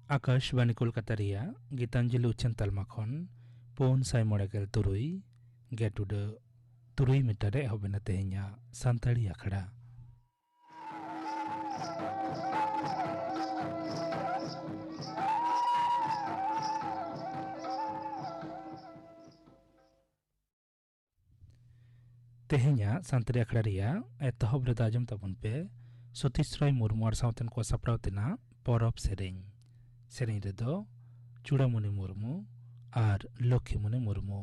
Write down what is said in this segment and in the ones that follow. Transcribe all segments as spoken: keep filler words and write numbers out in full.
ᱟᱠᱟᱥᱵᱟᱱᱤ ᱠᱳᱞᱠᱟᱛᱟ ᱨᱮᱭᱟᱜ ᱜᱤᱛᱟᱧᱡᱚᱞᱤ ᱩᱪᱷᱟᱹᱱ ᱛᱟᱞᱢᱟ ᱠᱷᱚᱱ ᱯᱩᱱ ᱥᱟᱭ ᱢᱚᱬᱮ ᱜᱮᱞ ᱛᱩᱨᱩᱭ ᱜᱮᱴ ᱩᱰᱟᱹᱜ ᱛᱩᱨᱩᱭ ᱢᱤᱴᱟᱨ ᱨᱮ ᱮᱦᱚᱵ ᱮᱱᱟ ᱛᱮᱦᱮᱧᱟᱜ ᱥᱟᱱᱛᱟᱲᱤ ᱟᱠᱷᱲᱟ᱾ ᱛᱮᱦᱮᱧᱟᱜ ᱥᱟᱱᱛᱟᱲᱤ ᱟᱠᱷᱲᱟ ᱨᱮᱭᱟᱜ ᱮᱛᱚᱦᱚᱵ ᱨᱮᱫᱚ ᱟᱸᱡᱚᱢ ᱛᱟᱵᱚᱱ ᱯᱮ ᱥᱚᱛᱤᱥ ᱨᱟᱭ ᱢᱩᱨᱢᱩ ᱟᱨ ᱥᱟᱶᱛᱮᱱ ᱠᱚ ᱥᱟᱯᱲᱟᱣ ᱛᱮᱱᱟᱜ ᱯᱚᱨᱚᱵᱽ ᱥᱮᱨᱮᱧ᱾ ᱥᱮᱨᱮᱧ ᱨᱮᱫᱚ ᱪᱩᱲᱟᱢᱩᱱᱤ ᱢᱩᱨᱢᱩ ᱟᱨ ᱞᱚᱠᱠᱷᱤᱢᱩᱱᱤ ᱢᱩᱨᱢᱩ᱾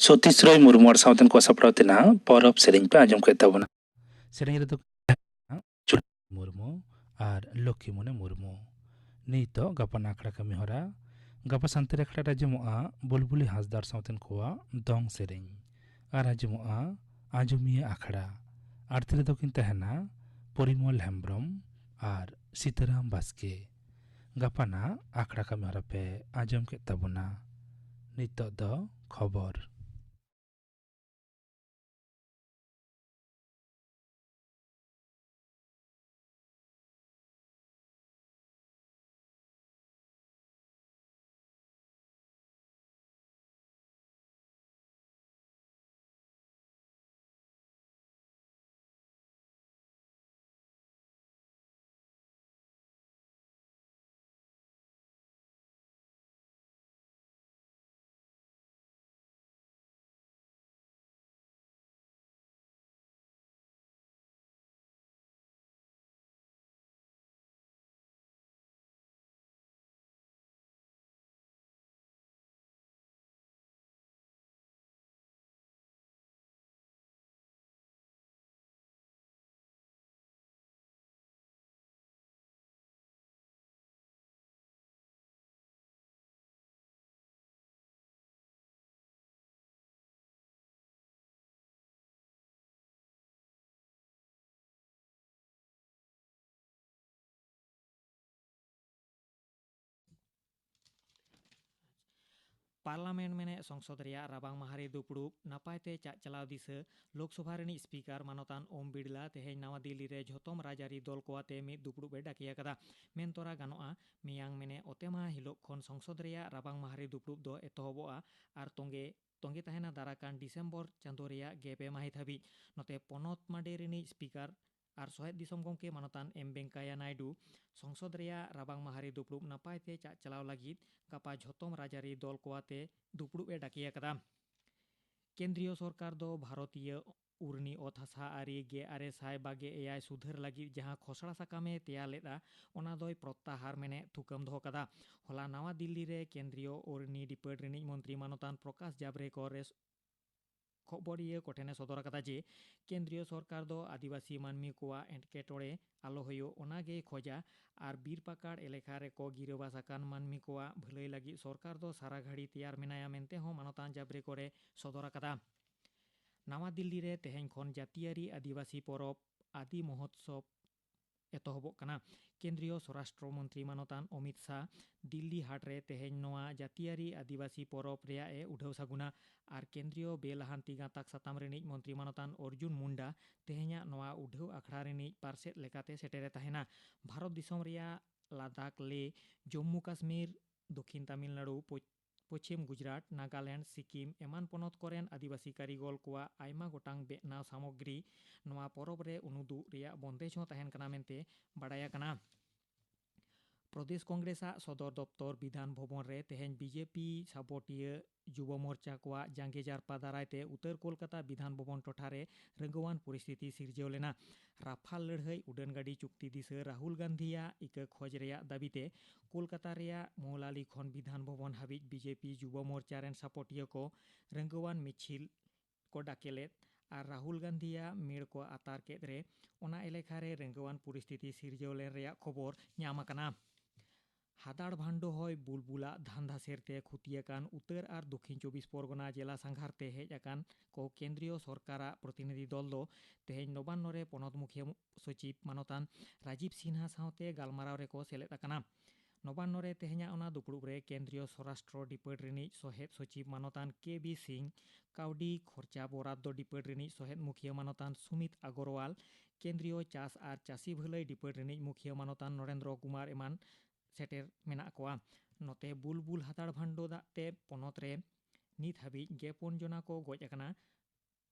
ᱥᱚᱛᱤᱥ ᱨᱚᱭ ᱢᱩᱨᱢᱩ ᱟᱨ ᱥᱟᱶᱛᱮᱱ ᱠᱚ ᱥᱟᱯᱲᱟᱣ ᱛᱮᱱᱟᱜ ᱯᱚᱨᱚᱵᱽ ᱥᱮᱨᱮᱧ ᱯᱮ ᱟᱸᱡᱚᱢ ᱠᱮᱫ ᱛᱟᱵᱚᱱᱟ᱾ ᱥᱮᱨᱮᱧ ᱨᱮᱫᱚ ᱪᱩᱲᱤ ᱢᱩᱨᱢᱩ ᱟᱨ ᱞᱚᱠᱠᱷᱤᱢᱚᱱᱤ ᱢᱩᱨᱢᱩ᱾ ᱱᱤᱛᱚᱜ ᱜᱟᱯᱟ ᱟᱠᱷᱲᱟ ᱠᱟᱹᱢᱤ ᱦᱚᱨᱟ᱾ ᱜᱟᱯᱟ ᱥᱟᱱᱛᱟᱲᱤ ᱟᱠᱷᱲᱟ ᱨᱮ ᱟᱸᱡᱚᱢᱚᱜᱼᱟ ᱵᱩᱞᱵᱩᱞᱤ ᱦᱟᱸᱥᱫᱟᱜ ᱥᱟᱶᱛᱮᱱ ᱠᱚᱣᱟᱜ ᱫᱚᱝ ᱥᱮᱨᱮᱧ᱾ ᱟᱨ ᱟᱸᱡᱚᱢᱚᱜᱼᱟ ᱟᱸᱡᱚᱢᱤᱭᱟᱹ ᱟᱠᱷᱲᱟ᱾ ᱟᱨ ᱛᱤᱨᱮ ᱫᱚᱠᱤᱱ ᱛᱟᱦᱮᱱᱟ ᱯᱚᱨᱤᱢᱚᱞ ᱦᱮᱢᱵᱨᱚᱢ ᱟᱨ ᱥᱤᱛᱟᱹᱨᱟᱢ ᱵᱟᱥᱠᱮ᱾ ᱜᱟᱯᱟᱱᱟᱜ ᱟᱠᱷᱲᱟ ᱠᱟᱹᱢᱤ ᱦᱚᱨᱟ ᱯᱮ ᱟᱸᱡᱚᱢ ᱠᱮᱫ ᱛᱟᱵᱚᱱᱟ᱾ ᱱᱤᱛᱚᱜ ᱫᱚ ᱠᱷᱚᱵᱚᱨ᱾ ᱯᱟᱨᱞᱟᱢᱮᱱᱴ ᱢᱮᱱᱮᱫ ᱥᱚᱝᱥᱚᱫ ᱨᱮᱭᱟᱜ ᱨᱟᱵᱟᱝ ᱢᱟᱦᱟ ᱨᱮ ᱫᱩᱯᱲᱩᱵ ᱱᱟᱯᱟᱭ ᱛᱮ ᱪᱟᱜ ᱪᱟᱞᱟᱣ ᱫᱤᱥᱟᱹ ᱞᱳᱠᱥᱚᱵᱷᱟ ᱨᱤᱱᱤᱡ ᱥᱯᱤᱠᱟᱨ ᱢᱟᱱᱚᱛᱟᱱ ᱳᱢ ᱵᱤᱲᱞᱟ ᱛᱮᱦᱮᱧ ᱱᱟᱣᱟ ᱫᱤᱞᱞᱤ ᱨᱮ ᱡᱷᱚᱛᱚᱢ ᱨᱟᱡᱽᱟᱹᱨᱤ ᱫᱚᱞ ᱠᱚ ᱟᱛᱮ ᱢᱤᱫ ᱫᱩᱯᱲᱩᱵ ᱮ ᱰᱟᱠᱮ ᱟᱠᱟᱫᱟ᱾ ᱢᱮᱱ ᱛᱚᱨᱟ ᱜᱟᱱᱚᱜᱼᱟ, ᱢᱮᱭᱟᱝ ᱢᱮᱱᱮᱫ ᱚᱛᱮ ᱢᱟᱦᱟ ᱦᱤᱞᱳᱜ ᱠᱷᱚᱱ ᱥᱚᱝᱥᱚᱫ ᱨᱮᱭᱟᱜ ᱨᱟᱵᱟᱝ ᱢᱟᱦᱟ ᱨᱮ ᱫᱩᱯᱲᱩᱵ ᱫᱚ ᱮᱛᱚᱦᱚᱵᱚᱜᱼᱟ ᱟᱨ ᱛᱚᱸᱜᱮ ᱛᱚᱸᱜᱮ ᱛᱟᱦᱮᱱᱟ ᱫᱟᱨᱟᱠᱟᱱ ᱰᱤᱥᱮᱢᱵᱚᱨ ᱪᱟᱸᱫᱳ ᱨᱮᱭᱟᱜ ᱜᱮᱞ ᱯᱮ ᱢᱟᱹᱦᱤᱛ ᱦᱟᱹᱵᱤᱡ᱾ ᱱᱚᱛᱮ ᱯᱚᱱᱚᱛ ᱢᱟᱰᱮ ᱨᱤᱱᱤᱡ ᱥᱯᱤᱠᱟᱨ ᱟᱨ ᱥᱚᱦᱮᱫ ᱫᱤᱥᱚᱢ ᱜᱚᱢᱠᱮ ᱢᱟᱱᱚᱛᱟᱱ ᱮᱢ ᱵᱮᱝᱠᱟᱭᱟ ᱱᱟᱭᱰᱩ ᱥᱚᱝᱥᱚᱫ ᱨᱮᱭᱟᱜ ᱨᱟᱵᱟᱝ ᱢᱟᱦᱟ ᱨᱮ ᱫᱩᱯᱲᱩᱵ ᱱᱟᱯᱟᱭ ᱛᱮ ᱪᱟᱜ ᱪᱟᱞᱟᱣ ᱞᱟᱹᱜᱤᱫ ᱜᱟᱯᱟ ᱡᱷᱚᱛᱚᱢ ᱨᱟᱡᱽᱟᱹᱨᱤ ᱫᱚᱞ ᱠᱚ ᱟᱛᱮ ᱫᱩᱯᱲᱩᱵ ᱮ ᱰᱟᱠᱮ ᱟᱠᱟᱫᱟ᱾ ᱠᱮᱱᱫᱨᱤᱭᱚ ᱥᱚᱨᱠᱟᱨ ᱫᱚ ᱵᱷᱟᱨᱚᱛᱤᱭᱟᱹ ᱩᱨᱱᱤ ᱚᱛ ᱦᱟᱥᱟ ᱟᱹᱨᱤ ᱜᱮᱞ ᱟᱨᱮ ᱥᱟᱭ ᱵᱟᱜᱮ ᱮᱭᱟᱭ ᱥᱩᱫᱷᱟᱹᱨ ᱞᱟᱹᱜᱤᱫ ᱡᱟᱦᱟᱸ ᱠᱷᱚᱥᱲᱟ ᱥᱟᱠᱟᱢ ᱮ ᱛᱮᱭᱟᱨ ᱞᱮᱫᱼᱟ, ᱚᱱᱟ ᱫᱚᱭ ᱯᱨᱚᱛᱛᱟᱦᱟᱨ ᱢᱮᱱᱮᱫ ᱛᱷᱩᱠᱟᱹᱢ ᱫᱚᱦᱚ ᱠᱟᱫᱟ᱾ ᱦᱚᱞᱟ ᱱᱟᱣᱟ ᱫᱤᱞᱞᱤ ᱨᱮ ᱠᱮᱱᱫᱨᱤᱭᱚ ᱩᱨᱱᱤ ᱰᱤᱯᱟᱨᱴ ᱨᱤᱱᱤᱡ ᱢᱚᱱᱛᱨᱤ ᱢᱟᱱᱚᱛᱟᱱ ᱯᱨᱚᱠᱟᱥ ᱡᱟᱵᱨᱮᱠᱚᱨ ᱮ ᱠᱷᱚᱵᱚᱨᱤᱭᱟᱹ ᱠᱚᱴᱷᱮᱱᱮ ᱥᱚᱫᱚᱨ ᱟᱠᱟᱫᱟ ᱡᱮ ᱠᱮᱱᱫᱨᱤᱭᱚ ᱥᱚᱨᱠᱟᱨ ᱫᱚ ᱟᱹᱫᱤᱵᱟᱹᱥᱤ ᱢᱟᱹᱱᱢᱤ ᱠᱚᱣᱟᱜ ᱮᱴᱠᱮᱴᱚᱬᱮ ᱟᱞᱚ ᱦᱩᱭᱩᱜ, ᱚᱱᱟ ᱜᱮᱭ ᱠᱷᱚᱡᱟ ᱟᱨ ᱵᱤᱨ ᱯᱟᱠᱟᱲ ᱮᱞᱟᱠᱟ ᱨᱮᱠᱚ ᱜᱤᱨᱟᱹᱵᱟᱥ ᱟᱠᱟᱱ ᱢᱟᱹᱱᱢᱤ ᱠᱚᱣᱟᱜ ᱵᱷᱟᱹᱞᱟᱹᱭ ᱞᱟᱹᱜᱤᱫ ᱥᱚᱨᱠᱟᱨ ᱫᱚ ᱥᱟᱨᱟ ᱜᱷᱟᱹᱲᱤ ᱛᱮᱭᱟᱨ ᱢᱮᱱᱟᱭᱟ ᱢᱮᱱᱛᱮ ᱦᱚᱸ ᱢᱟᱱᱚᱛᱟᱱ ᱡᱟᱵᱨᱮ ᱠᱚᱨᱮ ᱥᱚᱫᱚᱨ ᱟᱠᱟᱫᱟ᱾ ᱱᱟᱣᱟ ᱫᱤᱞᱞᱤ ᱨᱮ ᱛᱮᱦᱮᱧ ᱠᱷᱚᱱ ᱡᱟᱹᱛᱤᱭᱟᱹᱨᱤ ᱟᱹᱫᱤᱵᱟᱹᱥᱤ ᱯᱚᱨᱚᱵᱽ ᱟᱫᱤ ᱢᱚᱦᱳᱛᱥᱚᱵᱽ ᱮᱛᱚᱦᱚᱵᱚᱜ ᱠᱟᱱᱟ᱾ ᱠᱮᱱᱫᱨᱤᱭᱚ ᱥᱚᱨᱟᱥᱴᱨᱚ ᱢᱚᱱᱛᱨᱤ ᱢᱟᱱᱚᱛᱟᱱ ᱚᱢᱤᱛ ᱥᱟᱦ ᱫᱤᱞᱞᱤ ᱦᱟᱴ ᱨᱮ ᱛᱮᱦᱮᱧ ᱱᱚᱣᱟ ᱡᱟᱹᱛᱤᱭᱟᱹᱨᱤ ᱟᱹᱫᱤᱵᱟᱹᱥᱤ ᱯᱚᱨᱚᱵᱽ ᱨᱮᱭᱟᱜ ᱮ ᱩᱰᱷᱟᱹᱣ ᱥᱟᱹᱜᱩᱱᱟ ᱟᱨ ᱠᱮᱱᱫᱨᱤᱭᱚ ᱵᱮᱼᱞᱟᱦᱟᱱᱛᱤ ᱜᱟᱛᱟᱠ ᱥᱟᱛᱟᱢ ᱨᱤᱱᱤᱡ ᱢᱚᱱᱛᱨᱤ ᱢᱟᱱᱚᱛᱟᱱ ᱚᱨᱡᱩᱱ ᱢᱩᱱᱰᱟ ᱛᱮᱦᱮᱧᱟᱜ ᱱᱚᱣᱟ ᱩᱰᱷᱟᱹᱣ ᱟᱠᱷᱲᱟ ᱨᱤᱱᱤᱡ ᱯᱟᱨᱥᱮᱛ ᱞᱮᱠᱟᱛᱮ ᱥᱮᱴᱮᱨᱮ ᱛᱟᱦᱮᱱᱟ᱾ ᱵᱷᱟᱨᱚᱛ ᱫᱤᱥᱚᱢ ᱨᱮᱭᱟᱜ ᱞᱟᱫᱟᱠᱷ, ᱞᱮᱦ, ᱡᱚᱢᱢᱩ ᱠᱟᱥᱢᱤᱨ, ᱫᱚᱠᱷᱤᱱ ᱛᱟᱢᱤᱞᱱᱟᱲᱩ, ᱯᱚᱪ-, ᱯᱚᱪᱷᱤᱢ ᱜᱩᱡᱽᱨᱟᱴ, ᱱᱟᱜᱟᱞᱮᱱᱰ, ᱥᱤᱠᱤᱢ ᱮᱢᱟᱱ ᱯᱚᱱᱚᱛ ᱠᱚᱨᱮᱱ ᱟᱹᱫᱤᱵᱟᱹᱥᱤ ᱠᱟᱹᱨᱤᱜᱚᱞ ᱠᱚᱣᱟᱜ ᱟᱭᱢᱟ ᱜᱚᱴᱟᱝ ᱵᱮᱱᱟᱣ ᱥᱟᱢᱚᱜᱽᱨᱤ ᱱᱚᱣᱟ ᱯᱚᱨᱚᱵᱽ ᱨᱮ ᱩᱱᱩᱫᱩᱜ ᱨᱮᱭᱟᱜ ᱵᱚᱱᱫᱮᱡᱽ ᱦᱚᱸ ᱛᱟᱦᱮᱱ ᱠᱟᱱᱟ ᱢᱮᱱᱛᱮ ᱵᱟᱰᱟᱭ ᱟᱠᱟᱱᱟ᱾ ᱯᱨᱚᱫᱮᱥ ᱠᱚᱝᱜᱨᱮᱥ ᱟᱜ ᱥᱚᱫᱚᱨ ᱫᱚᱯᱛᱚᱨ ᱵᱤᱫᱷᱟᱱ ᱵᱷᱚᱵᱚᱱ ᱨᱮ ᱛᱮᱦᱮᱧ ᱵᱤᱡᱮᱯᱤ ᱥᱟᱵᱚᱴᱤᱭᱟᱹ ᱡᱩᱵᱚ ᱢᱳᱨᱪᱟ ᱠᱚᱣᱟᱜ ᱡᱟᱸᱜᱮ ᱡᱟᱨᱯᱟ ᱫᱟᱨᱟᱭ ᱛᱮ ᱩᱛᱛᱚᱨ ᱠᱳᱞᱠᱟᱛᱟ ᱵᱤᱫᱷᱟᱱ ᱵᱷᱚᱵᱚᱱ ᱴᱚᱴᱷᱟ ᱨᱮ ᱨᱟᱹᱝᱜᱟᱹᱣᱟᱱ ᱯᱚᱨᱤᱥᱛᱷᱤᱛᱤ ᱥᱤᱨᱡᱟᱹᱣ ᱞᱮᱱᱟ᱾ ᱨᱟᱯᱷᱟᱞ ᱞᱟᱹᱲᱦᱟᱹᱭ ᱩᱰᱟᱹᱱ ᱜᱟᱹᱰᱤ ᱪᱩᱠᱛᱤ ᱫᱤᱥᱟᱹ ᱨᱟᱦᱩᱞ ᱜᱟᱱᱫᱷᱤᱭᱟᱜ ᱤᱠᱟᱹ ᱠᱷᱚᱡᱽ ᱨᱮᱭᱟᱜ ᱫᱟᱹᱵᱤ ᱛᱮ ᱠᱳᱞᱠᱟᱛᱟ ᱨᱮᱭᱟᱜ ᱢᱚᱣᱞᱟᱞᱤ ᱠᱷᱚᱱ ᱵᱤᱫᱷᱟᱱ ᱵᱷᱚᱵᱚᱱ ᱦᱟᱹᱵᱤᱡ ᱵᱤᱡᱮᱯᱤ ᱡᱩᱵᱚ ᱢᱳᱨᱪᱟ ᱨᱮᱱ ᱥᱟᱯᱚᱴᱤᱭᱟᱹ ᱠᱚ ᱨᱟᱹᱝᱜᱟᱹᱣᱟᱱ ᱢᱤᱪᱷᱤᱞ ᱠᱚ ᱰᱟᱠᱮ ᱞᱮᱫ ᱟᱨ ᱨᱟᱦᱩᱞ ᱜᱟᱱᱫᱷᱤᱭᱟᱜ ᱢᱮᱲ ᱠᱚ ᱟᱛᱟᱨ ᱠᱮᱫ ᱨᱮ ᱚᱱᱟ ᱮᱞᱟᱠᱟ ᱨᱮ ᱨᱟᱹᱝᱜᱟᱹᱣᱟᱱ ᱯᱚᱨᱤᱥᱛᱷᱤᱛᱤ ᱥᱤᱨᱡᱟᱹᱣ ᱞᱮᱱ ᱨᱮᱭᱟᱜ ᱠᱷᱚᱵᱚᱨ ᱧᱟᱢ ᱟᱠᱟᱱᱟ᱾ ᱦᱟᱫᱟᱲ ᱵᱷᱟᱱᱰᱚ ᱦᱚᱭ ᱵᱩᱞᱵᱩᱞᱟᱜ ᱫᱷᱟᱱᱫᱷᱟᱥᱮᱨ ᱛᱮ ᱠᱷᱚᱛᱤ ᱟᱠᱟᱱ ᱩᱛᱛᱚᱨ ᱟᱨ ᱫᱚᱠᱷᱤᱱ ᱪᱚᱵᱵᱤᱥ ᱯᱚᱨᱜᱚᱱᱟ ᱡᱮᱞᱟ ᱥᱟᱸᱜᱷᱟᱨ ᱛᱮ ᱦᱮᱡ ᱟᱠᱟᱱ ᱠᱚ ᱠᱮᱱᱫᱨᱤᱭᱚ ᱥᱚᱨᱠᱟᱨᱟᱜ ᱯᱨᱚᱛᱤᱱᱤᱫᱷᱤ ᱫᱚᱞ ᱫᱚ ᱛᱮᱦᱮᱧ ᱱᱚᱵᱟᱱᱱᱚ ᱨᱮ ᱯᱚᱱᱚᱛ ᱢᱩᱠᱷᱤᱭᱟᱹ ᱥᱚᱪᱤᱵᱽ ᱢᱟᱱᱚᱛᱟᱱ ᱨᱟᱡᱤᱵᱽ ᱥᱤᱱᱦᱟ ᱥᱟᱶᱛᱮ ᱜᱟᱞᱢᱟᱨᱟᱣ ᱨᱮᱠᱚ ᱥᱮᱞᱮᱫ ᱟᱠᱟᱱᱟ᱾ ᱱᱚᱵᱟᱱᱱᱚ ᱨᱮ ᱛᱮᱦᱮᱧᱟᱜ ᱚᱱᱟ ᱫᱩᱯᱲᱩᱵ ᱨᱮ ᱠᱮᱱᱫᱨᱤᱭᱚ ᱥᱚᱨᱟᱥᱴᱨᱚ ᱰᱤᱯᱟᱹᱴ ᱨᱤᱱᱤᱡ ᱥᱚᱦᱮᱫ ᱥᱚᱪᱤᱵᱽ ᱢᱟᱱᱚᱛᱟᱱ ᱠᱮ ᱵᱤ ᱥᱤᱝ, ᱠᱟᱹᱣᱰᱤ ᱠᱷᱚᱨᱪᱟ ᱵᱚᱨᱟᱫ ᱫᱚ ᱰᱤᱯᱟᱹᱴ ᱨᱤᱱᱤᱡ ᱥᱚᱦᱮᱫ ᱢᱩᱠᱷᱤᱭᱟᱹ ᱢᱟᱱᱚᱛᱟᱱ ᱥᱩᱢᱤᱛ ᱟᱜᱚᱨᱣᱟᱞ, ᱠᱮᱱᱫᱨᱤᱭᱚ ᱪᱟᱥ ᱟᱨ ᱪᱟᱹᱥᱤ ᱵᱷᱟᱹᱞᱟᱹᱭ ᱰᱤᱯᱟᱹᱴ ᱨᱤᱱᱤᱡ ᱢᱩᱠᱷᱤᱭᱟᱹ ᱢᱟᱱᱚᱛᱟᱱ ᱱᱚᱨᱮᱱᱫᱨᱚ ᱠᱩᱢᱟᱨ ᱮᱢᱟᱱ ᱥᱮᱴᱮᱨ ᱢᱮᱱᱟᱜ ᱠᱚᱣᱟ᱾ ᱱᱚᱛᱮ ᱵᱩᱞᱵᱩᱞ ᱦᱟᱛᱟᱲ ᱵᱷᱟᱱᱰᱚ ᱫᱟᱜ ᱛᱮ ᱯᱚᱱᱚᱛ ᱨᱮ ᱱᱤᱛ ᱦᱟᱹᱵᱤᱡ ᱜᱮ ᱯᱩᱱ ᱡᱚᱱᱟ ᱠᱚ ᱜᱚᱡ ᱟᱠᱟᱱᱟ᱾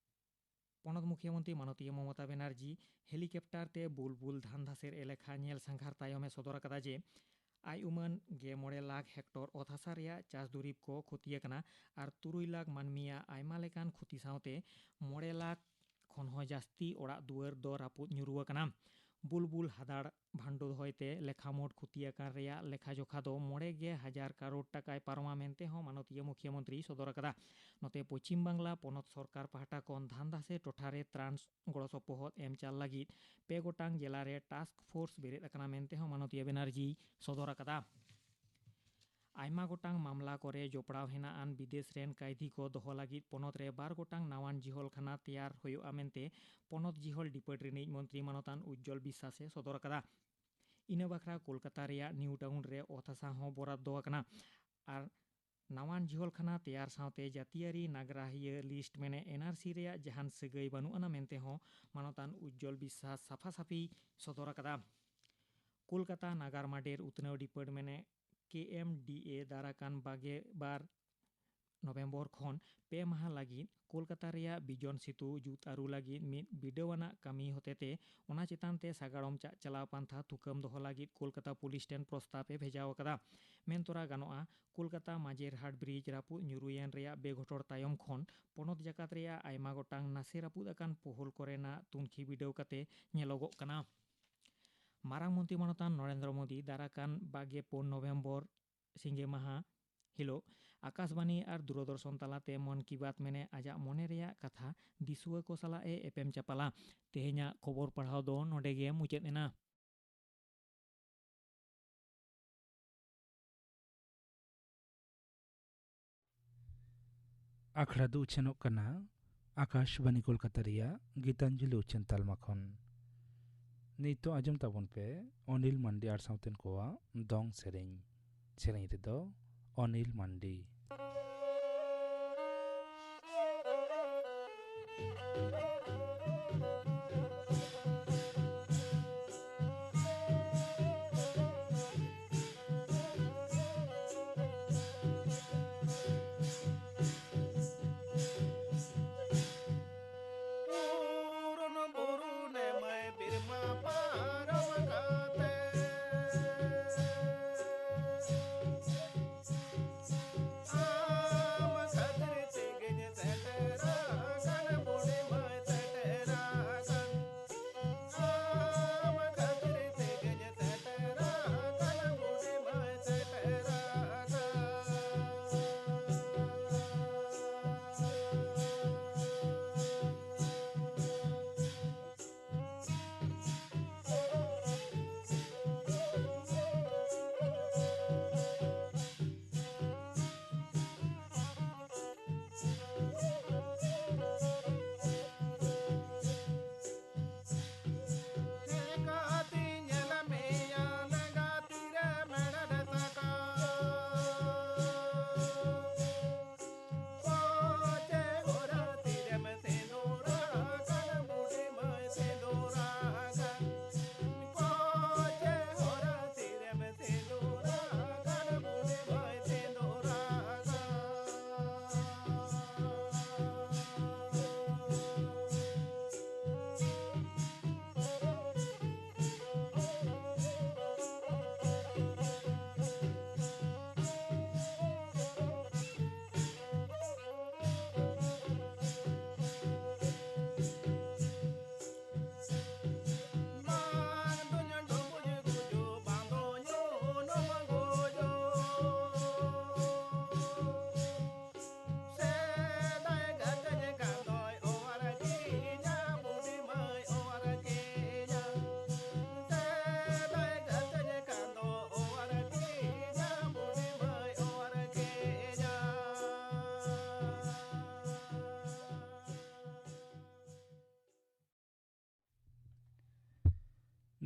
ᱯᱚᱱᱚᱛ ᱢᱩᱠᱷᱭᱟᱹ ᱢᱚᱱᱛᱨᱤ ᱢᱟᱱᱚᱛᱤᱭᱟᱹ ᱢᱚᱢᱚᱛᱟ ᱵᱮᱱᱟᱨᱡᱤ ᱦᱮᱞᱤᱠᱮᱯᱴᱟᱨ ᱛᱮ ᱵᱩᱞᱵᱩᱞ ᱫᱷᱟᱱᱫᱷᱟᱥᱮᱨ ᱮᱞᱟᱠᱟ ᱧᱮᱞ ᱥᱟᱸᱜᱷᱟᱨ ᱛᱟᱭᱚᱢ ᱮ ᱥᱚᱫᱚᱨ ᱟᱠᱟᱫᱟ ᱡᱮ ᱟᱭ ᱩᱢᱟᱹᱱ ᱜᱮ ᱢᱚᱬᱮ ᱞᱟᱠᱷ ᱦᱮᱠᱴᱚᱨ ᱚᱛ ᱦᱟᱥᱟ ᱨᱮᱭᱟᱜ ᱪᱟᱥ ᱫᱩᱨᱤᱵᱽ ᱠᱚ ᱠᱷᱚᱛᱤ ᱟᱠᱟᱱᱟ ᱟᱨ ᱛᱩᱨᱩᱭ ᱞᱟᱠᱷ ᱢᱟᱹᱱᱢᱤᱭᱟᱜ ᱟᱭᱢᱟ ᱞᱮᱠᱟᱱ ᱠᱷᱚᱛᱤ ᱥᱟᱶᱛᱮ ᱢᱚᱬᱮ ᱞᱟᱠᱷ ᱠᱷᱚᱱ ᱦᱚᱸ ᱡᱟᱹᱥᱛᱤ ᱚᱲᱟᱜ ᱫᱩᱣᱟᱹᱨ ᱫᱚ ᱨᱟᱹᱯᱩᱫ ᱧᱩᱨᱩ ᱟᱠᱟᱱᱟ᱾ ᱵᱩᱞᱵᱩᱞ ᱦᱟᱫᱟᱲ ᱵᱷᱟᱱᱰᱚ ᱫᱚᱦᱚᱭ ᱛᱮ ᱞᱮᱠᱷᱟ ᱢᱳᱴ ᱠᱷᱩᱛᱤ ᱟᱠᱟᱱ ᱨᱮᱭᱟᱜ ᱞᱮᱠᱷᱟ ᱡᱚᱠᱷᱟ ᱫᱚ ᱢᱚᱬᱮ ᱜᱮ ᱦᱟᱡᱟᱨ ᱠᱟᱨᱳᱲ ᱴᱟᱠᱟᱭ ᱯᱟᱨᱚᱢᱟ ᱢᱮᱱᱛᱮ ᱦᱚᱸ ᱢᱟᱱᱚᱛᱤᱭᱟᱹ ᱢᱩᱠᱷᱭᱟᱹ ᱢᱚᱱᱛᱨᱤᱭ ᱥᱚᱫᱚᱨ ᱟᱠᱟᱫᱟ᱾ ᱱᱚᱛᱮ ᱯᱚᱪᱷᱤᱢ ᱵᱟᱝᱞᱟ ᱯᱚᱱᱚᱛ ᱥᱚᱨᱠᱟᱨ ᱯᱟᱦᱴᱟ ᱠᱷᱚᱱ ᱫᱷᱟᱱᱫᱟᱥᱮ ᱴᱚᱴᱷᱟ ᱨᱮ ᱛᱨᱟᱱ ᱜᱚᱲᱚ ᱥᱚᱯᱚᱦᱚᱫ ᱮᱢ ᱪᱟᱞ ᱞᱟᱹᱜᱤᱫ ᱯᱮ ᱜᱚᱴᱟᱝ ᱡᱮᱞᱟ ᱨᱮ ᱴᱟᱥᱠ ᱯᱷᱳᱨᱥ ᱵᱮᱨᱮᱫ ᱟᱠᱟᱱᱟ ᱢᱮᱱᱛᱮ ᱦᱚᱸ ᱢᱟᱱᱚᱛᱤᱭᱟᱹ ᱵᱮᱱᱟᱨᱡᱤᱭ ᱥᱚᱫᱚᱨ ᱟᱠᱟᱫᱟ᱾ ᱟᱭᱢᱟ ᱜᱚᱴᱟᱝ ᱢᱟᱢᱞᱟ ᱠᱚᱨᱮ ᱡᱚᱯᱲᱟᱣ ᱦᱮᱱᱟᱜ ᱟᱱ ᱵᱤᱫᱮᱥ ᱨᱮᱱ ᱠᱟᱭᱫᱷᱤ ᱠᱚ ᱫᱚᱦᱚ ᱞᱟᱹᱜᱤᱫ ᱯᱚᱱᱚᱛ ᱨᱮ ᱵᱟᱨ ᱜᱚᱴᱟᱝ ᱱᱟᱣᱟᱱ ᱡᱤᱦᱚᱞ ᱠᱷᱟᱱᱟ ᱛᱮᱭᱟᱨ ᱦᱩᱭᱩᱜᱼᱟ ᱢᱮᱱᱛᱮ ᱯᱚᱱᱚᱛ ᱡᱤᱦᱚᱞ ᱰᱤᱯᱟᱨᱴ ᱨᱤᱱᱤᱡ ᱢᱚᱱᱛᱨᱤ ᱢᱟᱱᱚᱛᱟᱱ ᱩᱡᱡᱚᱞ ᱵᱤᱥᱥᱟᱥ ᱮ ᱥᱚᱫᱚᱨ ᱟᱠᱟᱫᱟ᱾ ᱤᱱᱟᱹ ᱵᱟᱠᱷᱨᱟ ᱠᱳᱞᱠᱟᱛᱟ ᱨᱮᱭᱟᱜ ᱱᱤᱭᱩ ᱴᱟᱣᱩᱱ ᱨᱮ ᱚᱛ ᱦᱟᱥᱟ ᱦᱚᱸ ᱵᱚᱨᱟᱫ ᱫᱚ ᱟᱠᱟᱱᱟ ᱟᱨ ᱱᱟᱣᱟᱱ ᱡᱤᱦᱚᱞ ᱠᱷᱟᱱᱟ ᱛᱮᱭᱟᱨ ᱥᱟᱶᱛᱮ ᱡᱟᱹᱛᱤᱭᱟᱹᱨᱤ ᱱᱟᱜᱽᱨᱟᱦᱤᱭᱟᱹ ᱞᱤᱥᱴ ᱢᱮᱱᱮ ᱮᱱ ᱟᱨ ᱥᱤ ᱨᱮᱭᱟᱜ ᱡᱟᱦᱟᱱ ᱥᱟᱹᱜᱟᱹᱭ ᱵᱟᱹᱱᱩᱜ ᱟᱱᱟ ᱢᱮᱱᱛᱮ ᱦᱚᱸ ᱢᱟᱱᱚᱛᱟᱱ ᱩᱡᱡᱚᱞ ᱵᱤᱥᱥᱟᱥ ᱥᱟᱯᱷᱟ ᱥᱟᱹᱯᱷᱤ ᱥᱚᱫᱚᱨ ᱟᱠᱟᱫᱟ᱾ ᱠᱳᱞᱠᱟᱛᱟ ᱱᱟᱜᱟᱨ ᱢᱟᱰᱮᱨ ᱩᱛᱱᱟᱹᱣ ᱰᱤᱯᱟᱨᱴᱢᱮᱱᱴ ᱮ ᱠᱮ ᱮᱢ ᱰᱤ ᱮ ᱫᱟᱨᱟᱠᱟᱱ ᱵᱟᱜᱮ ᱵᱟᱨ ᱱᱚᱵᱷᱮᱢᱵᱚᱨ ᱠᱷᱚᱱ ᱯᱮ ᱢᱟᱦᱟ ᱞᱟᱹᱜᱤᱫ ᱠᱳᱞᱠᱟᱛᱟ ᱨᱮᱭᱟᱜ ᱵᱤᱡᱚᱱ ᱥᱮᱛᱩ ᱡᱩᱛ ᱟᱹᱨᱩ ᱞᱟᱹᱜᱤᱫ ᱢᱤᱫ ᱵᱤᱰᱟᱹᱣ ᱟᱱᱟᱜ ᱠᱟᱹᱢᱤ ᱦᱚᱛᱮᱛᱮ ᱚᱱᱟ ᱪᱮᱛᱟᱱ ᱛᱮ ᱥᱟᱜᱟᱲᱚᱢ ᱪᱟᱜ ᱪᱟᱞᱟᱣ ᱯᱟᱱᱛᱷᱟ ᱛᱷᱩᱠᱟᱹᱢ ᱫᱚᱦᱚ ᱞᱟᱹᱜᱤᱫ ᱠᱳᱞᱠᱟᱛᱟ ᱯᱩᱞᱤᱥ ᱴᱷᱮᱱ ᱯᱨᱚᱥᱛᱟᱵ ᱮ ᱵᱷᱮᱡᱟᱣ ᱟᱠᱟᱫᱟ᱾ ᱢᱮᱱ ᱛᱚᱨᱟ ᱜᱟᱱᱚᱜᱼᱟ, ᱠᱳᱞᱠᱟᱛᱟ ᱢᱟᱡᱮᱨᱦᱟᱴ ᱵᱨᱤᱡᱽ ᱨᱟᱹᱯᱩᱫ ᱧᱩᱨᱩᱭᱮᱱ ᱨᱮᱭᱟᱜ ᱵᱮᱜᱷᱚᱴᱚᱲ ᱛᱟᱭᱚᱢ ᱠᱷᱚᱱ ᱯᱚᱱᱚᱛ ᱡᱟᱠᱟᱛ ᱨᱮᱭᱟᱜ ᱟᱭᱢᱟ ᱜᱚᱴᱟᱝ ᱱᱟᱥᱮ ᱨᱟᱹᱯᱩᱫ ᱟᱠᱟᱱ ᱯᱚᱦᱚᱞ ᱠᱚᱨᱮᱱᱟᱜ ᱛᱩᱱᱠᱷᱤ ᱵᱤᱰᱟᱹᱣ ᱠᱟᱛᱮ ᱧᱮᱞᱚᱜᱚᱜ ᱠᱟᱱᱟ᱾ ᱢᱟᱨᱟᱝ ᱢᱚᱱᱛᱨᱤ ᱢᱟᱱᱚᱛᱟᱱ ᱱᱚᱨᱮᱱᱫᱨᱚ ᱢᱳᱫᱤ ᱫᱟᱨᱟᱠᱟᱱ ᱵᱟᱜᱮ ᱯᱩᱱ ᱱᱚᱵᱷᱮᱢᱵᱚᱨ ᱥᱤᱸᱜᱮ ᱢᱟᱦᱟ ᱦᱤᱞᱳᱜ ᱟᱠᱟᱥᱵᱟᱱᱤ ᱟᱨ ᱫᱩᱨᱚᱫᱚᱨᱥᱚᱱ ᱛᱟᱞᱟᱛᱮ ᱢᱚᱱ ᱠᱤ ᱵᱟᱛ ᱢᱮᱱᱮ ᱟᱡᱟᱜ ᱢᱚᱱᱮ ᱨᱮᱭᱟᱜ ᱠᱟᱛᱷᱟ ᱫᱤᱥᱩᱣᱟᱹ ᱠᱚ ᱥᱟᱞᱟᱜ ᱮ ᱮᱯᱮᱢ ᱪᱟᱯᱟᱞᱟ᱾ ᱛᱮᱦᱮᱧᱟᱜ ᱠᱷᱚᱵᱚᱨ ᱯᱟᱲᱦᱟᱣ ᱫᱚ ᱱᱚᱰᱮ ᱜᱮ ᱢᱩᱪᱟᱹᱫ ᱮᱱᱟ᱾ ᱟᱠᱷᱲᱟ ᱫᱚ ᱩᱪᱷᱟᱹᱱᱚᱜ ᱠᱟᱱᱟ ᱟᱠᱟᱥᱵᱟᱱᱤ ᱠᱳᱞᱠᱟᱛᱟ ᱨᱮᱭᱟᱜ ᱜᱤᱛᱟᱧᱡᱚᱞᱤ ᱩᱪᱷᱟᱹᱱ ᱛᱟᱞᱢᱟ ᱠᱷᱚᱱ᱾ ᱱᱤᱛᱚᱜ ᱟᱸᱡᱚᱢ ᱛᱟᱵᱚᱱ ᱯᱮ ᱚᱱᱤᱞ ᱢᱟᱱᱰᱤ ᱟᱨ ᱥᱟᱶᱛᱮᱱ ᱠᱚᱣᱟᱜ ᱫᱚᱝ ᱥᱮᱨᱮᱧ᱾ ᱥᱮᱨᱮᱧ ᱨᱮᱫᱚ ᱚᱱᱤᱞ ᱢᱟᱱᱰᱤ᱾